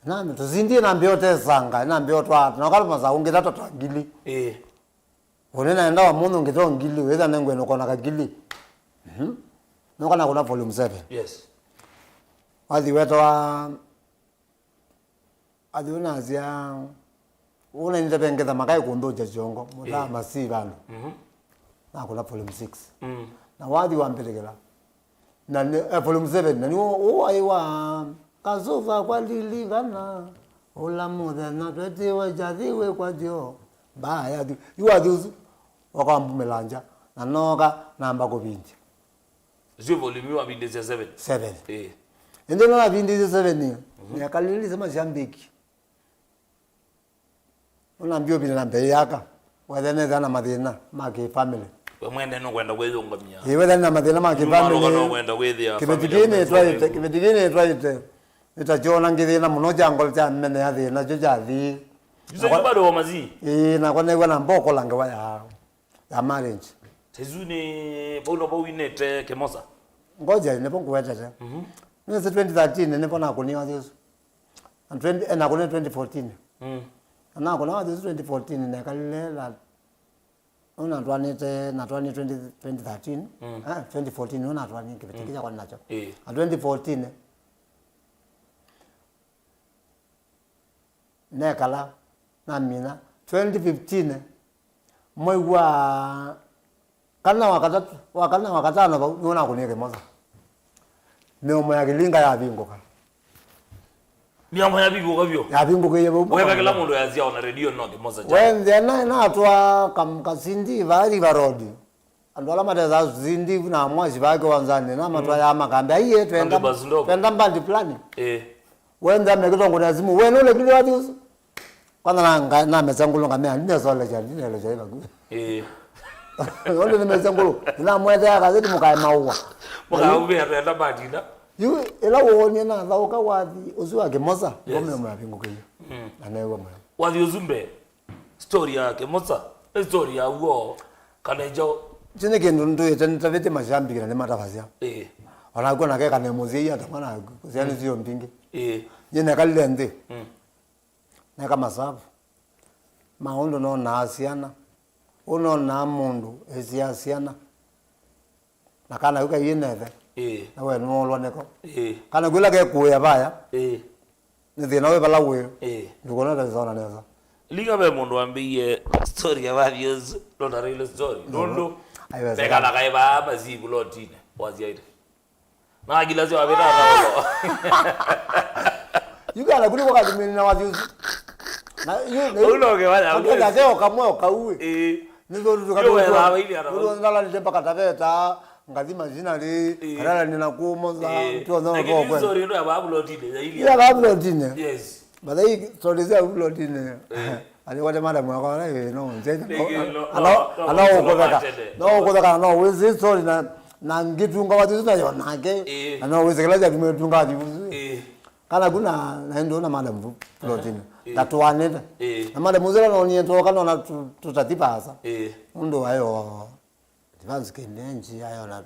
Nami, tũsindie nambĩa ũtesanga, nambĩa ũtwaa, na ũkalũma saa ũngĩ tata twa ngili. Ĩĩ. Ũnĩ naenda wa mũndũ ngĩtoo ngili, wĩtha nengwenda ũkona kangili. Mhm. Nokana kuna volume seven. Yes. Wathi wetawa, athi ũnasya, ũnainĩte vengetha makai kũndũkya kyongo, mũtaa, ĩĩ, Masii vandũ. Mhm. Nakũna volume six. Mm. Na wathi wambĩtĩkĩla. Na nĩ, eh, volume seven, na nĩ ũũ waĩ wa Kasuva kwa lilikana, ũla mũthenya twetiwe kyathi wĩkwatyo, mbaa yathi, yu wathi ũsu, wakambumĩla nja, na nooka, namba kũvindya. Ũsu volume yu wavindĩsya seven? Seven. Ĩĩ. Ĩndĩ navindĩsye seven, mhm, nekalilise mashabiki. Ũnambia ũvile na mbee yaka, wethe nethĩa na mathĩna ma kĩ-family. We mwene nũkwenda kwĩyũngamia. Ĩĩ, wethe na mathĩna ma kĩ-family. Nũkwenda kwĩthĩa kĩveti kĩĩ nĩtwaĩte, kĩveti kĩĩ nĩtwaĩte. Nĩtakyona ngĩthĩna mũno kya ngolo kya mene ya thĩna kyo kyathi. Yu sasa bado wa Masii? Ĩĩ, nakwa nĩw'a na mbokola ngewa ya, ya marriage. Saizi nĩ vau no vau inĩte Kĩmosa? Ngoja, nĩvo ngũwetete. Mhm. Nĩsĩ twenty thirteen nĩvo nakũniwa Yesu. Na twenty, eh, nakũna twenty fourteen. Mm. Na nakũna wathi ũsu twenty fourteen, nekalile na, ũnatwanĩte, natwani twenty, twenty thirteen. Mm. Ah, twenty fourteen, ũnatwani kĩveti, mm, kĩya kwa nacho. Eh. Na twenty fourteen, nekala, namina. Twenty fifteen, mwei wa kana wa katatũ, wa kana wa katano vau, nĩw'o nakũnie Kĩmosa. Mĩomo ya kĩlinga yavingũka. Mĩango yavingũka vyũ. Yavingũkĩie vau. Weka kĩla mũndũ yasya ona redio no Kĩmosa kya. Wenzĩa na, natwaa kam-, kasindi vaa River Road. Andũ ala matesaa sindi na mwasi vaa kĩwanzanĩ, namatwayaa makambe. Aiye, twenda, Kambe basi ndogo. Twenda mbandi fulani. Eh. Wenzĩa mekĩtongũnĩa simu. We nũlekile wathi ũsu? Kwanza na nga-, namesa ngũlũ ngamea, ndinesolesya, ndinesolesya ĩ vakuvĩ. Eh. Ũndũ nĩmesa ngũlũ, namwetheaa kaseti mũkae maũa. Mũkaũvĩa twenda mbandi ila. Yu, ĩla woonie nathaũka wathi ũsu wa Kĩmosa, Yes. Ngomeo mavingũkĩie. Mm. Na neew'a mũyo. Wathi ũsu mbee, story ya Kĩmosa, nĩ story ya w'o, kana ĩkyo? Kyu nĩ kĩndũ ndũĩte, nĩtavĩtye mashabiki na nĩmatavasya. Ĩĩ. Onakw'o nake kana mũsyai atamwa na syana sio mbingĩ. Ĩĩ. Nyie nekalile nthĩ. Mm. Neka masavu. Maũndũ nonaa syana. Ũnonaa mũndũ esyaa syana. Na kana kau kaiĩ nethe. Ĩĩ. Na we nũolwa nĩko. Ĩĩ. Kana kwĩla kekũĩa vaya. Ĩĩ. Nĩ thĩna wĩ vala wĩ. Ĩĩ. Ndũkona ta sona nesa. Linga ve mũndũ wambĩie story ya vathi ũsu, ndũtarĩile story. Nũndũ. Aiwezekana. Mekana kaĩ vaa masivu lotinĩ. Wasyaite. Na akila sio avita na ulo. Yu kana kuli kwa katumini na wathi ũsu. Na yu, na yu. Ulo ke wala. Akenda seo kamwe okauwe. Eh. Nĩ thondu Yo, wela, waili ara. Nĩ thondu ndala nĩ mpaka taveta, ngathi mazinarĩ, Ĩĩ. Karala nĩ na kumo za, Ĩĩ. Tuo no Lakini kwa. Story ndo ya Babylon tine, ya ili. Ya Babylon tine. Yes. But they stories ya Babylon tine. Ĩĩ. Alikwate madam wako na yeye no nje. Nĩkĩ no, Ana, no, no, ana no, ũkũtheka. No, no ũkũtheka, no wĩsĩ story na, na ngitunga wathi na yo nake. Ĩĩ. Na no wĩsĩ kĩla kya tume tunga wathi. Ĩĩ. Kana kuna na ndo na madam Flortina. Ĩĩ. Tatwanĩte. Ĩĩ. Na madam ũzela no niye toka no na tu-, tutatipasa. Ĩĩ. Ndo ayo. Advance kĩndĩ nji ayo na.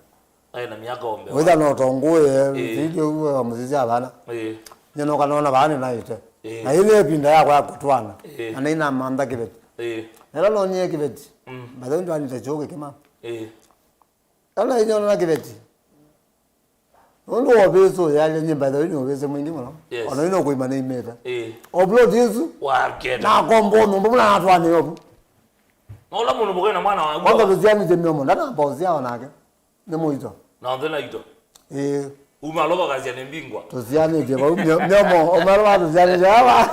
Ayo na miaka ombe. Wĩtha no tongoe, Ĩĩ. Video uwe wa mũsisi abana. Ĩĩ. Nyono kanona bana naite. Ĩĩ. Na ile pinda yakwa ya kutwana. Ĩĩ. Na ina mantha kĩveti. Ĩĩ. Nela no niye kĩveti. Mm. But ndo anite choke kima. Ĩĩ. Kana inyona na kĩveti. Nũndũ wa ũvĩsĩ ũyalya nyie, by the way, nĩ ũvĩsĩ mwingĩ mũno. Yes. Ona ino kuima nĩ imeta. Ĩĩ. Upload isu. Waketa. Na kombo nyũmba muna natwane yobu. Na ũla mũndũ mũkena mwana wa Kwanza guo. Tũsianĩtye mĩomo, ndanamba ũsia onake. Nĩ mũito. Na onthe na ito. Ĩĩ. Uma aloba kazi ya nembingwa. Tũsianĩtye vau mĩo-, mĩomo, ũmwe aloba tũsianĩtye ava.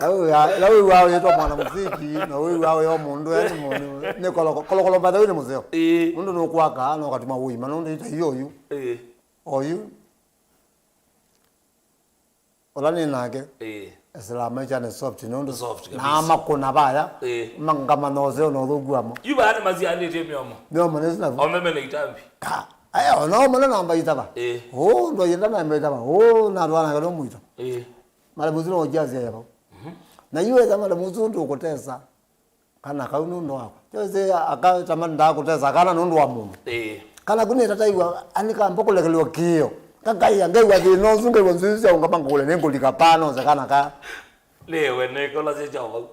Lau ya, lau wĩw'aa wĩtwa mwana mũsiki, na wĩw'aa wĩ o mũndũ, yani mũndũ, nĩ koloko, kolokolo mbatha wĩ nĩ mũseo. Ĩĩ. Nũndũ nũkwaka, na ũkatuma ũima, nũndũ ita iyo yu. Ĩĩ. Oyu. Ola nĩ nake. Ĩĩ. Esela maisha nĩ soft, nũndũ. Soft na kabisa. Makũna vaya, Ĩĩ. Mangamana ũseo na ũthũku wamo. Yu vaya nĩ masianĩtye mĩomo. Mĩomo nĩ sina. Omeme na itambi. Ka, aya, ona omana namba itava. Ĩĩ. Ũũ, ndo yenda namba itava. Ũũ, na twana kalo mwito. Ĩĩ. Mara mũsino ũkiasia yavo. Mhm. Na yu etha mara mũsu ndũkũtesa. Kana kau nũndũ wakwa. Jose akatamani ndakũtesa kana nũndũ wa mũndũ. Ĩĩ. Kana kunĩta taigua, ani kamba kũlekelwa kĩo. Kakaia, ngaigua thĩna ũsu, ngaigua nzũi sya ũngama ngũle, nĩngũlika paa, nose kana ka. Nĩwe nĩkola sya kya vau.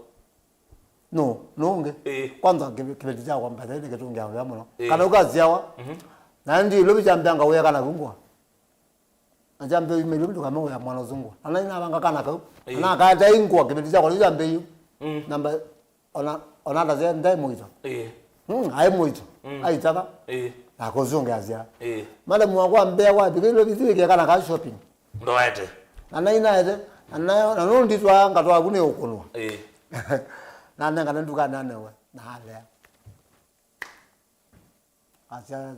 No, nũngĩ. Ĩĩ. Kwanza kĩve-, kĩveti kyakwa mbethe nĩkĩtũngĩa wĩa mũno. Ĩĩ. Kana ũkasyawa. Mhm. Na ndi ilovi kyambĩa ngawĩa kana kungwa. Na kyambĩa yu mĩlũ ndũkame wĩa mwana ũsungwa. Na nai navanga kana kau. Ĩĩ. Na nakaeta ingwa kĩveti kyakwa nĩ kyambĩa yu. Mm. Namba, ona, ona ndasya ndaĩ mũito. Ĩĩ. Mm, aĩ mũito. Mm. Aitava. Ĩĩ. Na kũsungĩa sya. Ĩĩ. Madam wakwa mbea kwa thikĩ ilo vithi wĩkĩa kana ka shopping. Ndoete. Na nai naete. Na nayo, na nũnditwa ngatwa kune ũkũnwa. Ĩĩ. Na nenga nĩ nduka nanewe. Na alea. Asya,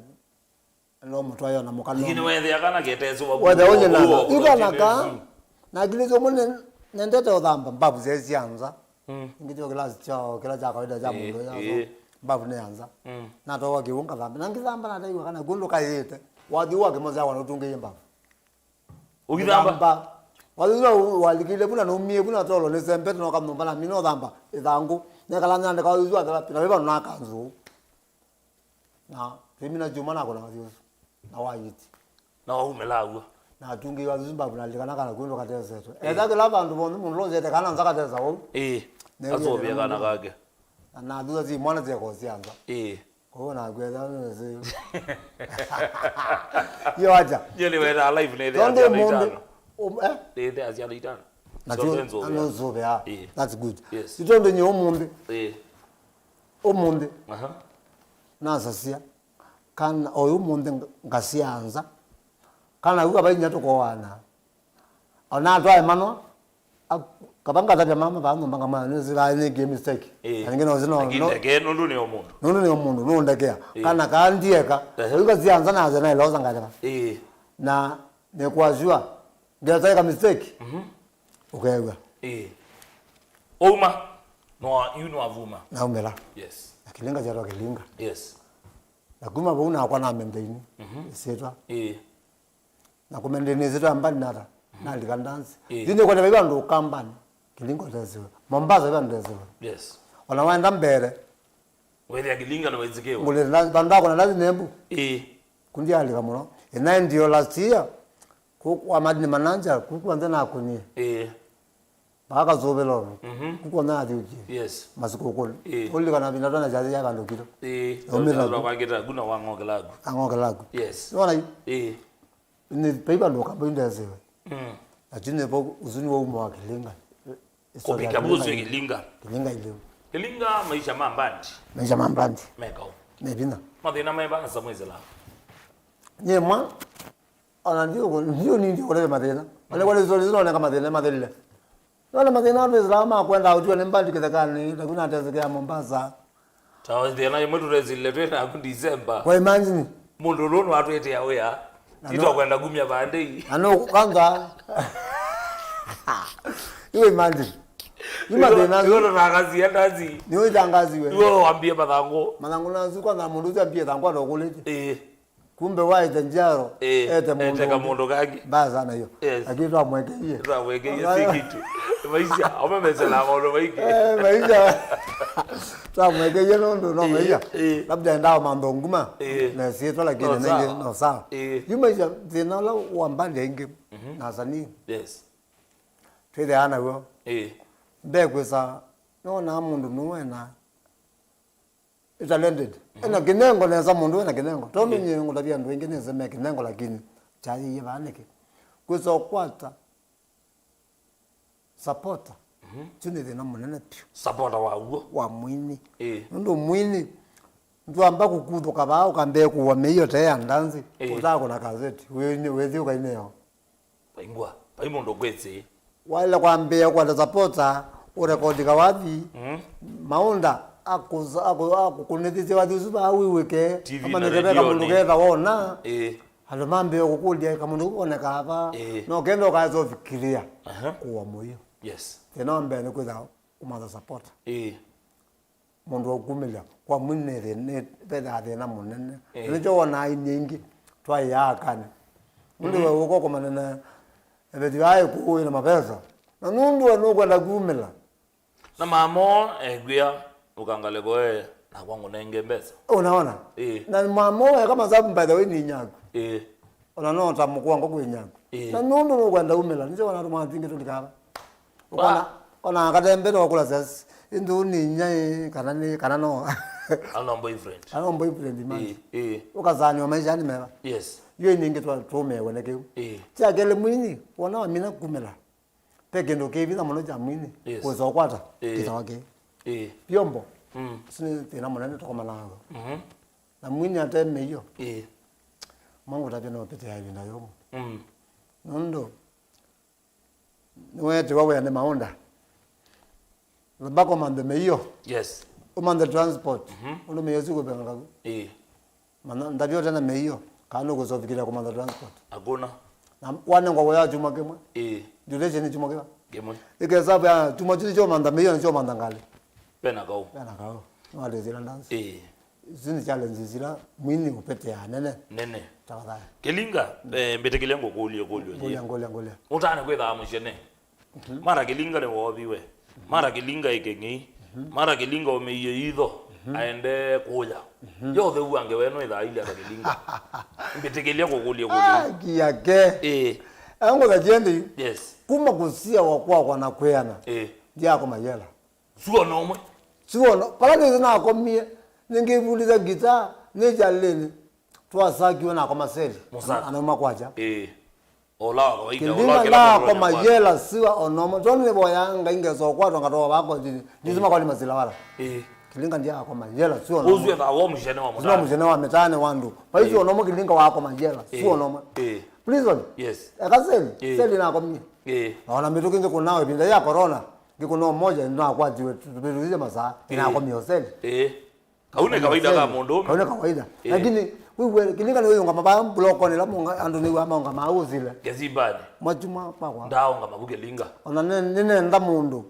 no mũtwayo na mũkano. Lakini wethĩa kana keteswa. Wethĩa ũnyina. Yu kana ka, na kĩlĩsyo mwe nendete ũthamba mbavu sya nza. Mm. Ingĩ kyo kĩla kyo, kĩla kya kawaida kya mũndũ ya. Ĩĩ. Mbavu nĩ ya nza. Mm. Natowa kĩu ngathamba. Na ngĩthamba na ndaigua kana kũndũ kayĩte. Wathi wa kĩmoza wa nũtungĩie mbavu. Ũkĩthamba? Thamba. Wathi wa walikile kuna numie kuna tolo nĩ sembe no kamumba na mino thamba. Ithangu. Nekala nyandika wathi wa thela pina viva na kanzu. Na, twĩmina kyuma nakona wathi ũsu. Na wayĩti. Na waumĩla w'o. Na atungi wathi ũsu mbavu nalikana kana kwĩndũ katesetwe. Ĩĩ. Etha kĩla vandũ vonthe mũndũ losete kana nza katesa ũu. Ĩĩ. Asũvĩe kana kake. Na nathutha si mwana syakosya nza. Ĩĩ. Kwoou nakwetha nĩsĩ. Yo aja. Yeli weta live nĩ thea. Tondu mũndũ, um, eh? Nĩ thea ciana itano. Na so tio, nzũvĩa. Anũsũvĩa. Ĩĩ. That's good. Yes. Itondo nye ũmũnthĩ. Ĩĩ. Ũmũnthĩ. Aha. Nasasya. Kana oyu ũmũnthĩ nga-, ngasya nza. Kana yu ava inya tũkoana. Ona atwae manwa, a-, kava ngatavya mama vaa nyũmba ngamwĩa nĩsĩ vaa nĩkie mistake. Ĩĩ. Na ningĩ no sino. Lakini no ndeke, nũndũ nĩ o mũndũ. Nũndũ nĩ o mũndũ, nũndekea. Ĩĩ. Kana kaa ndieka. Ehe. Ũinga sianza na zena ilosa ngatava. Ĩĩ. Na nĩkwasua. Ngetaika mistake. Mhm. Ũkew'a. Ĩĩ. Ouma, no, yu nĩwavuma. Naumĩla. Yes. Na Kĩlinga kyatwa Kĩlinga. Yes. Na kuma vau nakwa na maintain. Mhm. Ĩsyĩtwa. Ĩĩ. Na kũmaintain ĩsyĩtwa ya mbandi nata. Mhm. Nalika dance. Ĩĩ. Yu nĩkwenda vaiva andũ ũkambani. Kĩlinga ũtesiwe. Mombasa vaiva andũ tesiwe. Yes. Ona waenda mbere. Wethĩa Kĩlinga nĩwaĩsĩkĩwa. Ngũlĩte na, vandũ akona ndathi nembu. Ĩĩ. Kundi alika mũno. Ĩnaendio last year. Kũkwa madini mananja, kũkwa nze na kũnyie. Ĩĩ. Vaa Kasũvĩlo. Mhm. Kũkwa na athiũkie. Yes. Masikũkũnĩ. Ĩĩ. Ũlikana vinda twana jathi ya vandũ kilo. Ĩĩ. Naumĩla. Wangĩta kuna wang'okelaku. Ang'okelaku. Yes. Nona yu? Ĩĩ. Nĩ paiva ndo kambo indesiwe. Mm. Lakini po uzuni wa umo wa Kĩlinga. Kũvika vusu Kĩlinga. Kĩlinga ilio. Kĩlinga maisha ma mbandi. Maisha ma mbandi. Mekao. Mevina. Mathĩna me vasa mwĩsĩla. Nyemwa. Ona ndio ndio ni ndio kũleve mathĩna. Ona kwa leo zile zinaoneka mathĩna mathelile. Nona mathĩna andũ ĩsĩla ma kwenda ũtiwa nĩ mbandi kĩthekanĩ, na kuna tesekea Mombasa. Ta thĩna ĩmwe tũresilile twĩ naku December. Kwa imagine. Mũndũ ũlũ nĩwatwĩtĩa wĩa. Na no. Titwakwenda kumya vandei. Na no kwanza. Iwe imagine. Ima thĩna. Iwe ndakazi ya ndazi. Niwe tangazi we. Iwe wambie mathangũ. Mathangũ na zuko na mũndũ ũcio ambie thangũ atokulĩte. Eh. Kumbe waĩte njiaro, ĩĩ, ete mũndũ ete ũngĩ. Kamũndũ kangĩ. Mbaya sana hiyo. Yes. Lakini twamwekeie. Twamwekeie si kitu. Maisha, omemesela maũndũ maingĩ. Eh, maisha. Twamwekeie nũndũ no maisha. Ĩĩ. Labda endao mantho nguma. Ĩĩ. Na sietwa lakini no nenge sawa. No sawa. Ĩĩ. Yu maisha thĩna ũla wa mbandi aingĩ. Mhm. Na asanii. Yes. Twĩthĩaa naw'o. Ĩĩ. Mbekwĩsa nona mũndũ nũwena Ĩ talented. Mhm. Ena kĩnengo nesa mũndũ ena kĩnengo. Tondũ nyie ngũtavya andũ aingĩ nĩse me kĩnengo lakini kyayĩie vaa nĩkĩ? Kwĩsa ũkwata supporter. Mhm. Kyu nĩ thĩna mũnene piũ. Supporter wa w'o. Wa mwini. Ĩĩ. Nũndũ mwini ndwamba kũkuthũka vaa ũkambĩa kũwa mĩio tee ya ndanzi. Ĩĩ. Ũtakũna kaseti. Wĩthi ũkaineo. Vaingwa, vai mũndũ kwĩsĩ. Waĩle kwambĩĩa kwata supporter, ũrekodi kawathi, mm, maũnda akũza-, akũ-, akũkũnĩthĩsya wathi ũsu vaa wĩw'ĩke, T V na amanyĩke ve kamũndũ redioni. Ketha wona, ĩĩ, andũ mambĩĩa kũkũlya kamũndũ kau konekaa va, ĩĩ, no kenda ũkaesa ũvikĩlĩa, aha, kũwa mũio. Yes. Thĩna wa mbee nĩ kwĩtha kũmatha supporter. Ĩĩ. Mũndũ wa kumĩlya kwa mwini nĩ thĩ-, nĩ vethaa thĩna mũnene. Ĩĩ. Nĩkyo wonaa aini aingĩ twaĩaa akanĩ. Nũndũ, mhm, we ũka kũmana na evethi aĩ kũũ na mavesa. Na nũndũ we nũkwenda kumĩla. Na mamo ekwĩa ũkangale koe nakwa ngũnenge mbesa. Unaona? Ĩĩ. Na mamo eka masabu by the way nĩ nyaku. Ĩĩ. Ona no ta mũkwango kwĩ nyaku. Ĩĩ. Na nũndũ nũkwenda umĩla, nĩkyo ona tũmwana twingĩ tũlikaa va. Ũkona, ona akatembe no kula sasa. Indu ni nyai kana ni, kana no. Ana boyfriend. Ana boyfriend man. Ĩĩ, ĩĩ. Ukazaniwa maisha ni meva. Yes. Yo ni ngi twa tumewe na kiu. Ĩĩ. Tia kele mwini, wona wa mina kumela. Pe kindu kivitha muno cha mwini. Yes. Kuza kwata. Ĩĩ. Kita wake. Ĩĩ. Vyombo. Mm. Sini tina munene toko manango. Mhm. Na mwini ateme iyo. Ĩĩ. Mwangu tapia no pete ya vinda yomo. Mm. Nũndũ nĩweetiwa wĩa nĩ maũnda. Labda kũmanthe mĩio. Yes. Ũmanthe transport. Mhm. Ũndũ mĩio sikũvenganga vu. Ĩĩ. Mana ndavyo tena mĩio. Kana nũkũsofikĩria kũmantha transport. Hakuna. Na wanengwa wĩa kyumwa kĩmwe. Ĩĩ. Duration kyumwa kĩmwe. Kĩmwe. Ĩkesavu ya kyumwa kyu nĩkyo ũmantha mĩio nĩkyo ũmantha ngalĩ. Pena kau. Pena kau. Nĩwatĩsĩla dance. Ĩĩ. Isu nĩ challenges ila mwini ũpeteaa nene. Nene. Tafadhali. Kĩlinga, eh, mbĩtĩkĩlya ngũkũlye kũlyo. Ngũlya, ngũlya, ngũlya. Ũtane kwĩthaa mũcene. Mhm. Mara Kĩlinga nĩ wooviwe. Mara Kĩlinga ĩ kĩng'ei. Mhm. Mara Kĩlinga ũmĩie itho. Mhm. Aende kũya. Mhm. Yo ũtheu wa ngewa ĩno ĩthaa ilya ta Kĩlinga. Mbĩtĩkĩlya ngũkũlye kũlyo. Ah, kiake. Ĩĩ. Angũtha kyendi. Yes. Kuma kũsiawa kwakwa na kwĩana. Ĩĩ. Ndiakoma yela. Suo nomwe. Suo no. Pala nĩsĩ nakomie, nĩngĩvulitha ngita, nĩ kyalĩnĩ. Twasakiwe nakoma seli. Mũsaka. Anauma kwacha. Ĩĩ. Ola wa kawaida, ola Kĩlinga kĩla mũndũ ndakoma anyakwa. Yela siwa onomo. Tondũ nĩvoya Ngai ngeso kwatwa ngatoa vako jini. Ndisi makoni masila wala. Ĩĩ. Kĩlinga ndiakoma yela siwa onomo. Ũzwe na wo mũcene wa. Sina mũtane. Mũcene wa mĩtane wandu. Paisi. Ĩĩ. Onomo Kĩlinga wakoma yela. Ĩĩ. Siwa onomo. Ĩĩ. Prison. Yes. Eka seli. Ĩĩ. Seli nakomie. Ĩĩ. Na ona mĩtũkĩ ngĩkũna ĩvinda ya corona, ngĩkũna ũmoja, nĩnakwatiwe tũvĩtũsisye masaa, ĩĩ, nĩnakomie hoseli. Ĩĩ. Kau nĩ kawaida ka mũndũ ũme. Kau nĩ kawaida. Ĩĩ. Lakini, wĩw'e, kĩlinga nĩwĩũngama vaa blokonĩ ĩla mũnga-, andũ nĩw'a maũngama ũsile. Kĩsimbanĩ. Mwachuma kwakwa. Ndaũngama ku kĩlinga. Ona nĩ-, nĩnenda mũndũ.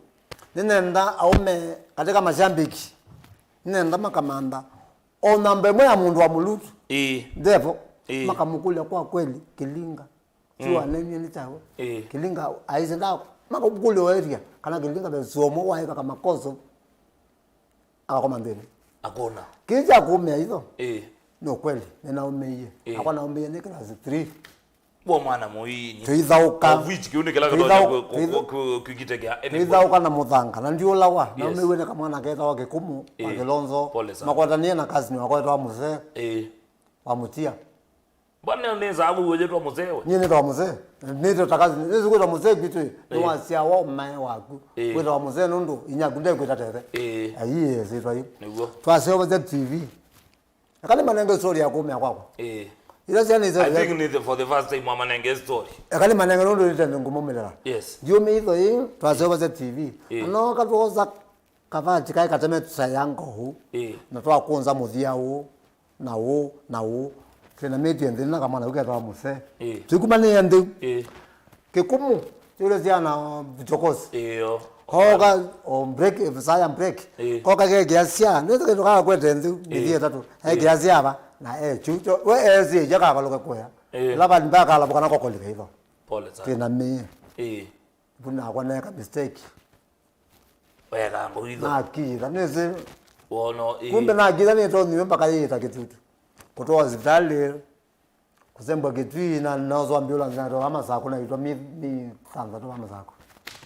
Nĩnenda aũme katika mashabiki. Nĩnenda makamantha. O namba ĩmwe ya mũndũ wa Mulutu. Ĩĩ. Ndevo. Ĩĩ. Makamũkũlya kwa kweli, kĩlinga. Sure, mm, nenie nĩ kyaũ? Ĩĩ. Kĩlinga aisye nda makũkũlya o area kana kĩlinga ve suomo waĩka kamakoso akakoma nthĩnĩ. Akona. Kĩĩ kya kũũmĩa itho? Ĩĩ. Nĩ ũkweli, nĩnaũmĩie. Ĩĩ. Akwa naũmĩie nĩ class three. Kwa mwana mũini. Tũithaũka. Of which kĩu nĩ kĩla kĩtonya kwĩkitekea. Tũithaũka na mũthanga, na ndiũlawa. Yes. Naũmĩiwe nĩ kamwana ketawa Kĩkũmũ, wa, ĩĩ, Kĩlonzo. Pole sana. Makwatanĩe na cousin wakwa wetawa Mũsee. Ĩĩ. Wa Mũtia. Mbona nĩsaa kũu wĩtwa Mũsee we? Nyie nĩtawa Mũsee. Nĩtwa ta cousin. Nĩsĩ kwĩtwa Mũsee kwitũ ĩ. Ĩĩ. Nĩwasyawa ũmae waku. Ĩĩ. Wĩtawa Mũsee nũndũ inyaku ndekwĩta tete. Ĩĩ. Aiĩ, syĩtwa yu. Nĩguo. Twaseo Vazia T V. Eka nĩmanenge story ya kũũmĩa kwakwa. Ĩĩ. Ila syana isu. I think nĩ the, for the first time wamanenge story. Eka nĩmanenge nũndũ nĩte ngũmũmĩlĩla. Yes. Ndiũmĩ itho ĩ, twaseo Vazia T V. Ĩĩ. Na nooka twosa kavati kaĩ kateme tũsaya ngohu. Ĩĩ. Na twakũnza mũthia ũũ. Na ũũ, na ũũ. Twĩnamĩtye nthĩ na kamwana kau ketawa Mũsee. Ĩĩ. Twĩkumanĩĩa nthĩ. Ĩĩ. Kĩkũmũ, yũlya syana, o, chokosi. Ĩĩ, o. Koka, o, break, eh, saya break. Ĩĩ. Koka kekĩa sya, nĩ kĩndũ kakakwete nthĩ, ĩĩ, mĩthia ĩtatũ. Ĩĩ. Ekĩa sya va, na e chu, cho, we esi ĩkya kavalũke kũya. Ĩĩ. Ĩla vali mbaya kalavuka nako kolika itho. Pole sana. Twĩnamĩie. Ĩĩ. Vu nakwa neeka mistake. Weka ngũitho. Nakitha, nĩsĩ. Wono, ĩĩ. Kumbe nakitha nĩtonyiwe mpaka yĩĩta kĩtutu. Kũtwa hospitalĩ, kũsembwa kĩtwi, na noswa ambulance, natwawa Masakũ, naitwa mi, mi thanthatũ wa Masakũ.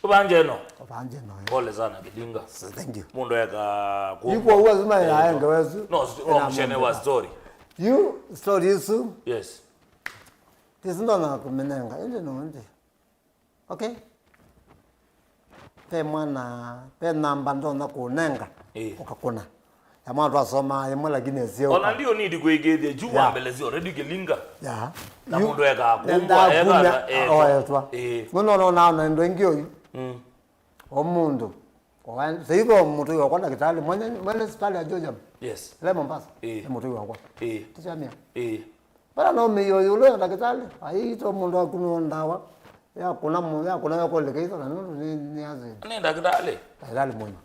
Ũvanje no? Ũvanje no, eh. Pole sana, Kĩlinga. So, thank you. Mũndũ eka. Yu kwa uwa zima ya enge wesu. No, no, ena mshene wa story. Yu story isu. Yes. Tisi ndona kũmenenga, ĩndĩ no, ĩndĩ. Okay? Ve mwana, ve namba ndonya kũnenga, ĩĩ, ũkakũna. Ya mwana twasomaa ĩmwe lakini esie ona ũka. Ndio need kwĩkĩthya juu, yeah, wambelezi already Kĩlinga. Yeah. Na yu-, mũndũ eka nenda kumbwa, eka kumya, na, eh, oetwa. Ĩĩ. Nũndũ ona, ona ĩndo ĩngĩ oyu. Mm. O mũndũ. Saivo mũtũi wakwa ndakĩtalĩ, mwene, mwene sipitali ya Georgia. Yes. Le Mombasa. Ĩĩ. Nĩ mũtũi wakwa. Ĩĩ. Tũsyamĩa. Ĩĩ. Vala no mĩio ĩũlũ ya ndakĩtalĩ, aiitwa mũndũ akunwa ndawa, yakũna mũ-, yakũna yokoleka itho, na nũndũ nĩ, nĩ acid. Nĩ ndakĩtalĩ? Ndakĩtalĩ mũima.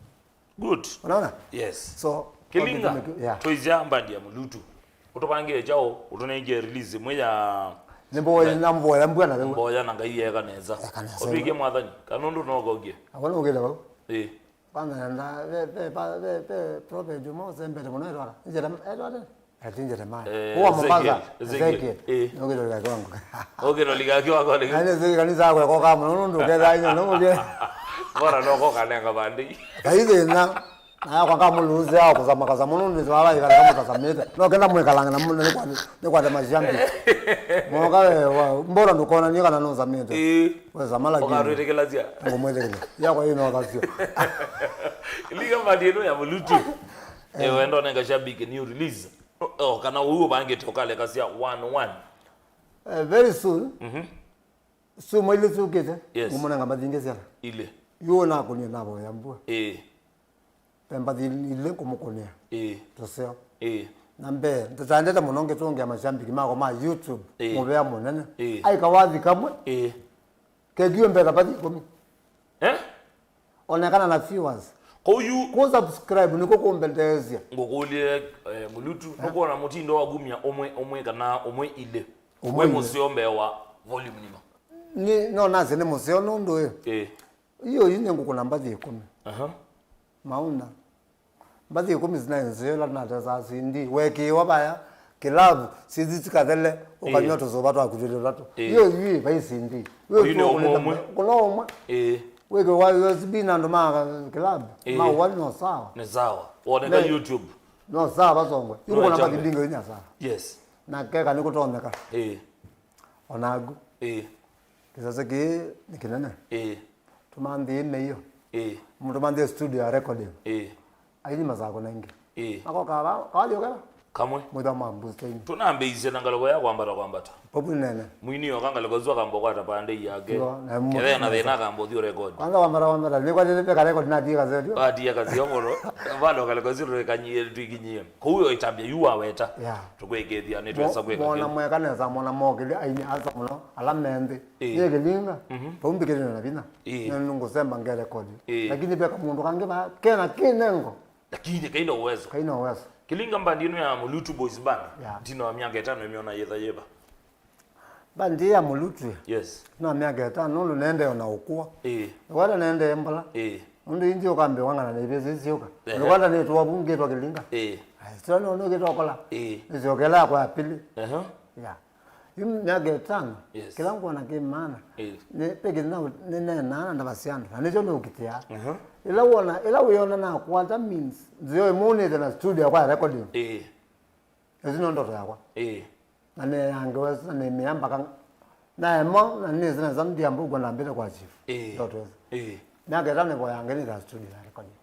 Good. Unaona? Yes. So, Kĩlinga, yeah, tũisya mbandi ya Mulutu. Ũtũvangĩe kyaũ, ũtũnengie release ĩmwe ya. Nĩmboya, namboya mbua na wewe. Mboya na Ngai eka nesa. Eka nesa. Ũtwĩkie mwathani, kana ũndũ no ũkaukie? Akwa no ũkĩte vau. Ĩĩ. Kwanza nenda, ve, ve, ve, ve, ve prophet ũmwe ũsembete mũno etwara. Njere, etwara. Ati njere mai. Eh, kwa Mombasa. Ezekiel, Ezekiel. Ezekiel. Eh. Nokiro lika kwangu. Okiro lika kwangu. Ani Ezekiel kanisa kwa kwa kama no ndo kera ino no mwe. Bora no kwa kanenga bandi. Kaithina. Na kwa kama luze au kuzama kaza muno ndi wala ikala kama tasamete. No kenda mwe kalanga na muno ni kwa, ni kwa mashambi. Moka we wa, mbora ndukona ni kana no samete. Eh. We samala. Okarwete kelazia. Ngomwete kile. Ya kwa ino kasio. Liga bandi ino ya Mulutu. Eh, wenda ũnenga shabiki new release. Oh, kana ũu ũvangĩte ũkalekasya one one. Eh, very soon. Mhm. Suma ile sukite. Yes. Ngũmũnenga mbathi ingĩ syana. Ile. Yu nakũnie navoya mbua. Eh. Ve mbathi ile ngũmũkũnĩa. Eh. Tũseo. Eh. Na mbee, ndĩtaendete mũno ngĩtũngĩa mashabiki makwa ma YouTube. Eh. Mũvea mũnene. Eh. Aika wathi kamwe. Eh. Kethiwe mbetha mbathi ikũmi. Eh? Onekana na viewers. Kũu yu. Kũ subscribe nĩko kũmbendeesya. Ngũkũlye, eh, Mulutu, eh, nũkwona mũtindo wa kumya ũmwe, ũmwe kana ũmwe ilĩ? Ũmwe ilĩ. Wĩ mũseo mbee wa volume nima. Nĩ, no nasye nĩ mũseo nũndũ ĩ. Eh. Iyo yu nĩ ngũkũna mbathi ikũmi. Aha. Mauna. Mbathi ikũmi sinaĩ nzeo ila tunatesaa C D. Weekĩĩwa vaya, kĩlavu, sithi sikathele, ũkanywa, ĩĩ, tũsũva twaku twĩlĩ tũtatũ. Ĩĩ. Iyo yu vai C D. Ũyu nĩ ũmwe ũmwe. Kũna ũmwe. Ĩĩ. Wĩkĩwa U S B na andũ ma kĩlavu. Ĩĩ. Maũwa no sawa. Nĩ sawa. Woneka YouTube. No sawa vasongwe. Yu kũna mbathi mbingĩ yu nĩ sawa. Yes. Na keka nĩ kũtonyeka. Ĩĩ. Onaku. Ĩĩ. Kĩsese kĩĩ nĩ kĩnene. Ĩĩ. Tũmanthĩe mĩio. Ĩĩ. Tũmanthĩe studio ya recording. Ĩĩ. Aini Masakũ nengĩ. Ĩĩ. Makoka va, kawali ũkela. Kamwe. Mwĩthwa ma booster-inĩ. Tũnambĩĩisye na ngalĩko ya kwambata kwambata. Povu nene. Mwini oka ngalĩko isu akamba kwata pandei yake. Sure, na mũndũ Kethea na nesa. Thĩna akamba ũthi record. Kwanza kwambata kwambata, nĩkwatĩte peka record natie kaseo. Atia kaseo mũno. Vano ngalĩko isu tũikanyie tũikinyie. Kũu yo ĩtambya yu waweta. Yeah. Tũkwĩkĩthia nĩ twesa kwĩka. Mona mweka nesa, mona mokĩlya aini asa mũno ala me nthĩ. Ĩĩ. Nĩ kĩlinga. Mhm. Pau mbĩkĩte na vinya. Ĩĩ. Nĩ ngũsemba nge record. Ĩĩ. Lakini peka mũndũ kangĩ ba kena kĩnengo. Lakini kaina uwezo. Kaina uwezo. Kilinga mbandi ĩno ya Mulutu Boys Band. Yeah. Ntina wa myaka ĩtano ĩmyona yĩtha yĩva? Mbandi ya Mulutu. Yes. Ĩno ya myaka ĩtano nũndũ nendee ona ũkũa. Ĩĩ. Wala nendee mbala. Ĩĩ. Nũndũ inzi ũkambĩ wang'ana na ivĩsĩ isioka. Ehe. Nũkwanda nĩtwa vungĩtwa Kilinga. Ĩĩ. Ai, sio no nũkĩtwa kola. Ĩĩ. Nĩsiokela kwa pili. Ehe. Yeah. Yu myaka ĩtano, yes, kĩla ngwona kĩ maana, eh, nĩ pekĩ na nĩneenaa na ndava sya andũ, na nĩkyo nĩũkitĩaa. Aha. Ĩla wona, ĩla wĩona nakwata means nzeo ĩmũnĩte na studio yakwa ya recording. Eh. Ĩsu nĩyo ndoto yakwa. Eh. Na nĩyangewa ĩsu na nĩmĩa mpaka naema na nĩsĩ nesa ndiamba ũkwenda mbĩte kwa chief. Eh. Ndoto ĩsu. Eh. Myaka ĩtano ĩvoyange nĩta studio ya recording.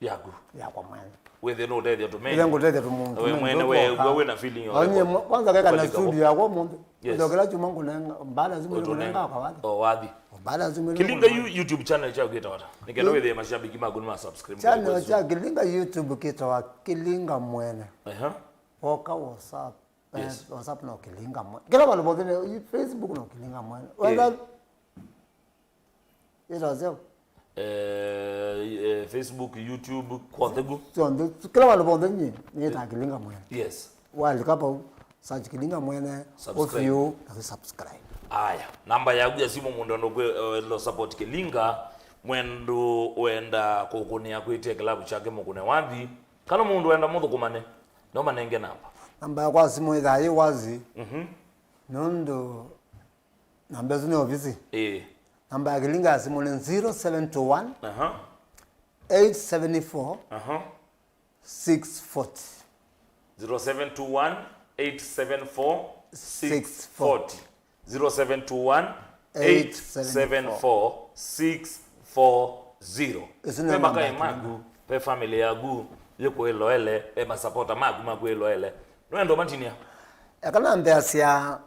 Yaku. Yakwa mwene. Wĩthĩe nũũtethya tũmeni. Ĩla ngũtethya tũmũndũ. We mwene weew'a wĩ na feeling ya. Onye kwanza keka na studio yakwa mũnthĩ. Yes. Ndio kila chuma ngunenga baada ya simu ngunenga kwa wathi. O wathi. Baada ya simu. Kilinga YouTube channel kyaku kĩtawa ata? Nĩkenda wĩthĩe mashabiki maku nĩ ma subscribe. Channel kya Kilinga YouTube kĩtawa Kilinga Mwene. Aha. Oka WhatsApp. Yes. WhatsApp no Kilinga Mwene. Kila vandu vonthe, Facebook no Kilinga Mwene. Wenda Ĩtawa seo? Eh, eh, Facebook, YouTube, kwonthe ku. Kyonthe, kĩla vandũ vonthe nyie nĩtaa Kilinga Mwene. Yes. Walika vau, search Kilinga Mwene, subscribe. Ũvyũ, na subscribe. Aya, namba yaku ya simu mũndũ wenda kwĩ, eh, lo support Kilinga, mwendũ wenda kũkũnĩa kwĩtĩa kĩlavu kyake mũkũne wathi, kana mũndũ wenda mũthũkũmane, no manenge namba. Namba yakwa ya simu ĩthaa yĩ wazi. Mhm. Nũndũ Namba ĩsu nĩ ovisi. Ĩĩ. Namba ya Kilinga ya simũ nĩ zero seven two one, aha, eight seven four, aha, six forty. Zero seven two one, eight seven four, six forty. Zero seven two one, eight seven four, six four zero. Ĩsu nĩ namba ya Kilinga. Ve makaĩ maku, ve family yaku yĩkwĩloele, ve masapota maku makwĩloele. Nũenda ũmatinia? Eka nambeasya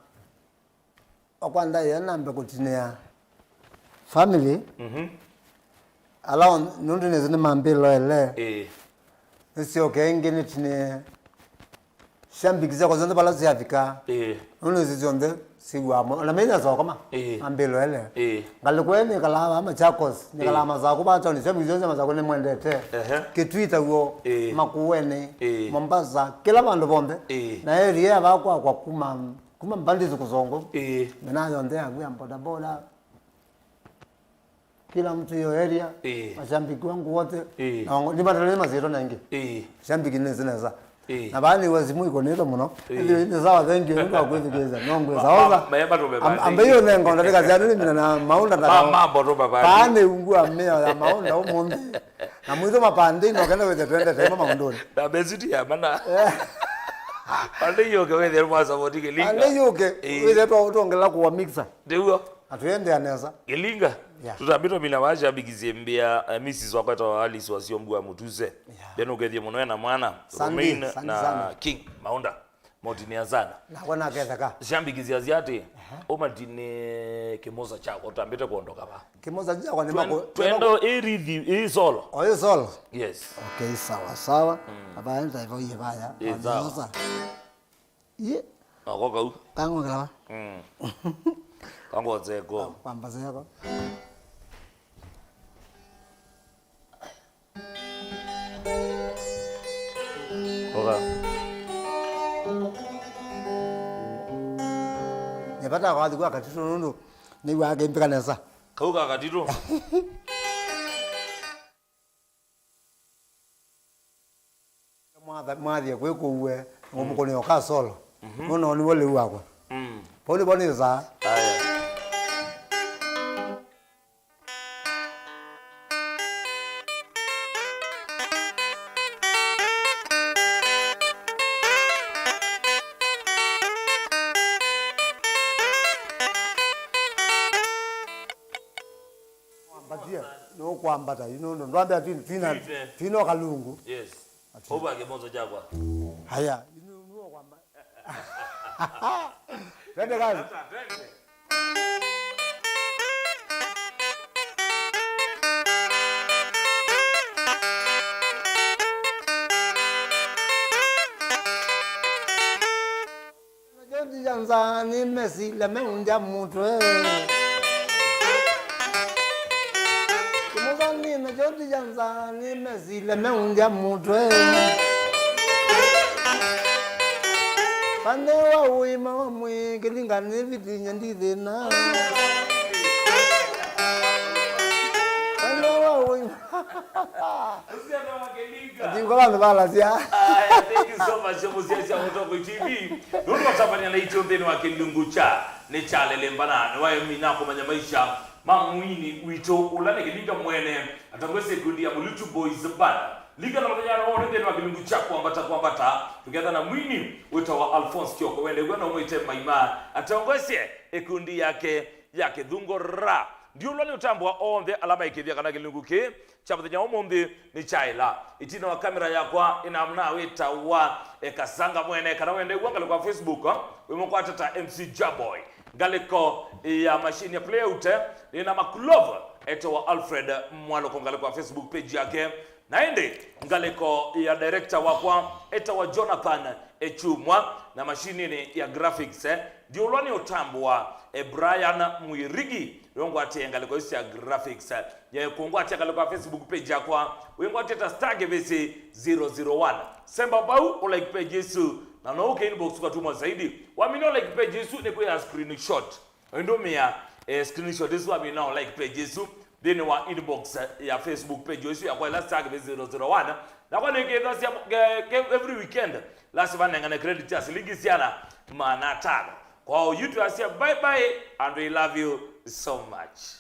Okwa ndaĩa nambe kũtinĩa family, mhm, ala on-, nũndũ nĩsĩ nĩmambĩloele. Ĩĩ. Nĩsyoke ĩngĩ nĩtinĩe syambiki syakwa syonthe vala syavika. Ĩĩ. Nũndũ nĩsĩ syonthe siw'aa mo-, ona meinasokoma. Ĩĩ. Mambĩloele. Ĩĩ. Ngalĩko ĩĩ nĩkalaa vaa Machakos, nĩkalaa, ĩĩ, Masaku vaa taoni, syambiki syonthe sya Masaku nĩmwendete. Ehe. Kitui taw'o, ĩĩ, Makueni, ĩĩ, Mombasa, kĩla vandũ vonthe. Ĩĩ. Na area ya vaa kwakwa kuma Kuma mbandi za Kusongo. Ĩĩ. Mena yonthe ya kuya bodaboda. Kila mtu hiyo area. Ĩĩ. Mashabiki wangu wote. Ĩĩ. Na wangu, ni matale mazito na ingi. Ĩĩ. Shabiki ni zina za. Ĩĩ. Na baadhi wa simu iko nito muno. Ĩĩ. Ndio ni sawa, thank you. Ndio kwezi keza. No ngwe sawa. Ambe hiyo nengo ndataka zia nini mina na maunda na. Mambo tu baba. Baadhi ungua mea ya maunda umunthi. Na mwitũ mapandĩ no kenda wĩthe twende tema maũndũnĩ. Na beziti ya mana. Pande yoke wĩthe mwa support Kilinga. Pande yoke wĩthe twa tongela kwa mixer. Ndio. Atuendea nesa. Kilinga. Yeah. Tutambitwa mina washabiki zimbia, eh, missus wakwa ta Alice wa Siombu wa Mutuse. Yeah. Then ukethie muno na mwana Romain na King Maunda. Motinĩa sana. Nakwa naketheka. Syambikisya sya ati, aha, ũmatinĩ kĩmosa kyakwa ũtambĩte kuondoka va. Kĩmosa kyakwa nĩ mako. Twendo irithi i solo. O i solo. Yes. Okay, sawa sawa. Mm. Aba enda ivo ye baya. Ĩ sawa. Ye. Ako kau. Kango kala. Mm. Kango zeko. Kwamba zeko. Oka. Nĩvata kwathi kwa Katito nũndũ nĩw'aa kĩmbĩka nesa. Kau ka Katito. Mwatha-, mwathie kwĩ kũue, ngũmũkũnĩa ũka solo. Mhm. Nũndũ nĩw'o lĩu wakwa. Mm. Vau nĩvo nĩsaa. Aya. Kwambatia, nũkwambata, yu nũndũ ndwambĩa twina, twina, twina kalungu. Yes. Ati. Ũva kĩmoso kyakwa. Haya, yu nũ-, Twende kazi. Nakyo ndia nza nĩ mesilya meũndya mũtwe. Kĩmũthani nakyo ndia nza nĩ mesilya meũndya mũtwe. Pane wa ũima wa mwĩĩ kĩlinga nĩ vitinya ndi thĩna. Pane wa ũima. Ũsiana wa Kĩlinga. Ati kwa vandu valasya. Aya, thank you so much, Mũsyaĩĩsya Mũtongoi T V. Nũndũ watavany'a na itũ nthĩnĩ wa kĩlungu kya nĩ kya lelembana, nĩ waemina kũmanya maisha ma mwini witũ, ũla nĩ Kĩlinga mwene, atongosya ikundi ya Mulutu Boys Band. Lika na mũthenya wa nthĩnĩ wa kĩlungu kya kwambata kwambata, tũketha na mwini wĩtawa Alphonse Kioko. Wende w'o no mwĩte Maima, atongosye ikundi yake ya Kĩthungo Ra. Ndiũlwa nĩ ũtambũa onthe ala maikĩthya kana kĩlungu kĩĩ kya mũthenya wa ũmũnthĩ nĩ kyaĩla. Ĩtina wa kamera yakwa ĩnamna wĩtawa, e, Kasanga mwene, kana wende w'o ngalĩko ya Facebook, eh, wĩmũkwata ta M C Jaboy. Ngalĩko ya machine ya playout, eh, nĩna makulove, etawa Alfred Mwaloko, ngalĩko ya Facebook page yake. Na ĩndĩ ngalĩko ya director wakwa etawa Jonathan Echumwa, na mashinini ya graphics, eh, ndiũlwa nĩ ũtambũa, eh, Brian Mwirigi, wĩngwatĩe ngalĩko isu sya graphics, eh, ye kũngwatĩa ngalĩko ya Facebook page yakwa, wĩngwatĩe ta Star Kĩvĩsĩ zero zero one. Semba vau, ũ like page isu, na no ũke inbox ũkatuma zaidi. Wamina ũ like page isu, nĩ kwĩa screenshot. Ũindũmĩa, eh, screenshot ĩsu, amina ũ like page ĩsu nthĩnĩ wa inbox, eh, ya Facebook page ĩsu yakwa ĩla Star Kĩvĩsĩ zero zero one. Nakwa nĩkĩthasya, eh, ke-, every weekend lasima nengane credit ya silingi siana maana atano. Kwa ũyu twasya bye bye and we love you so much.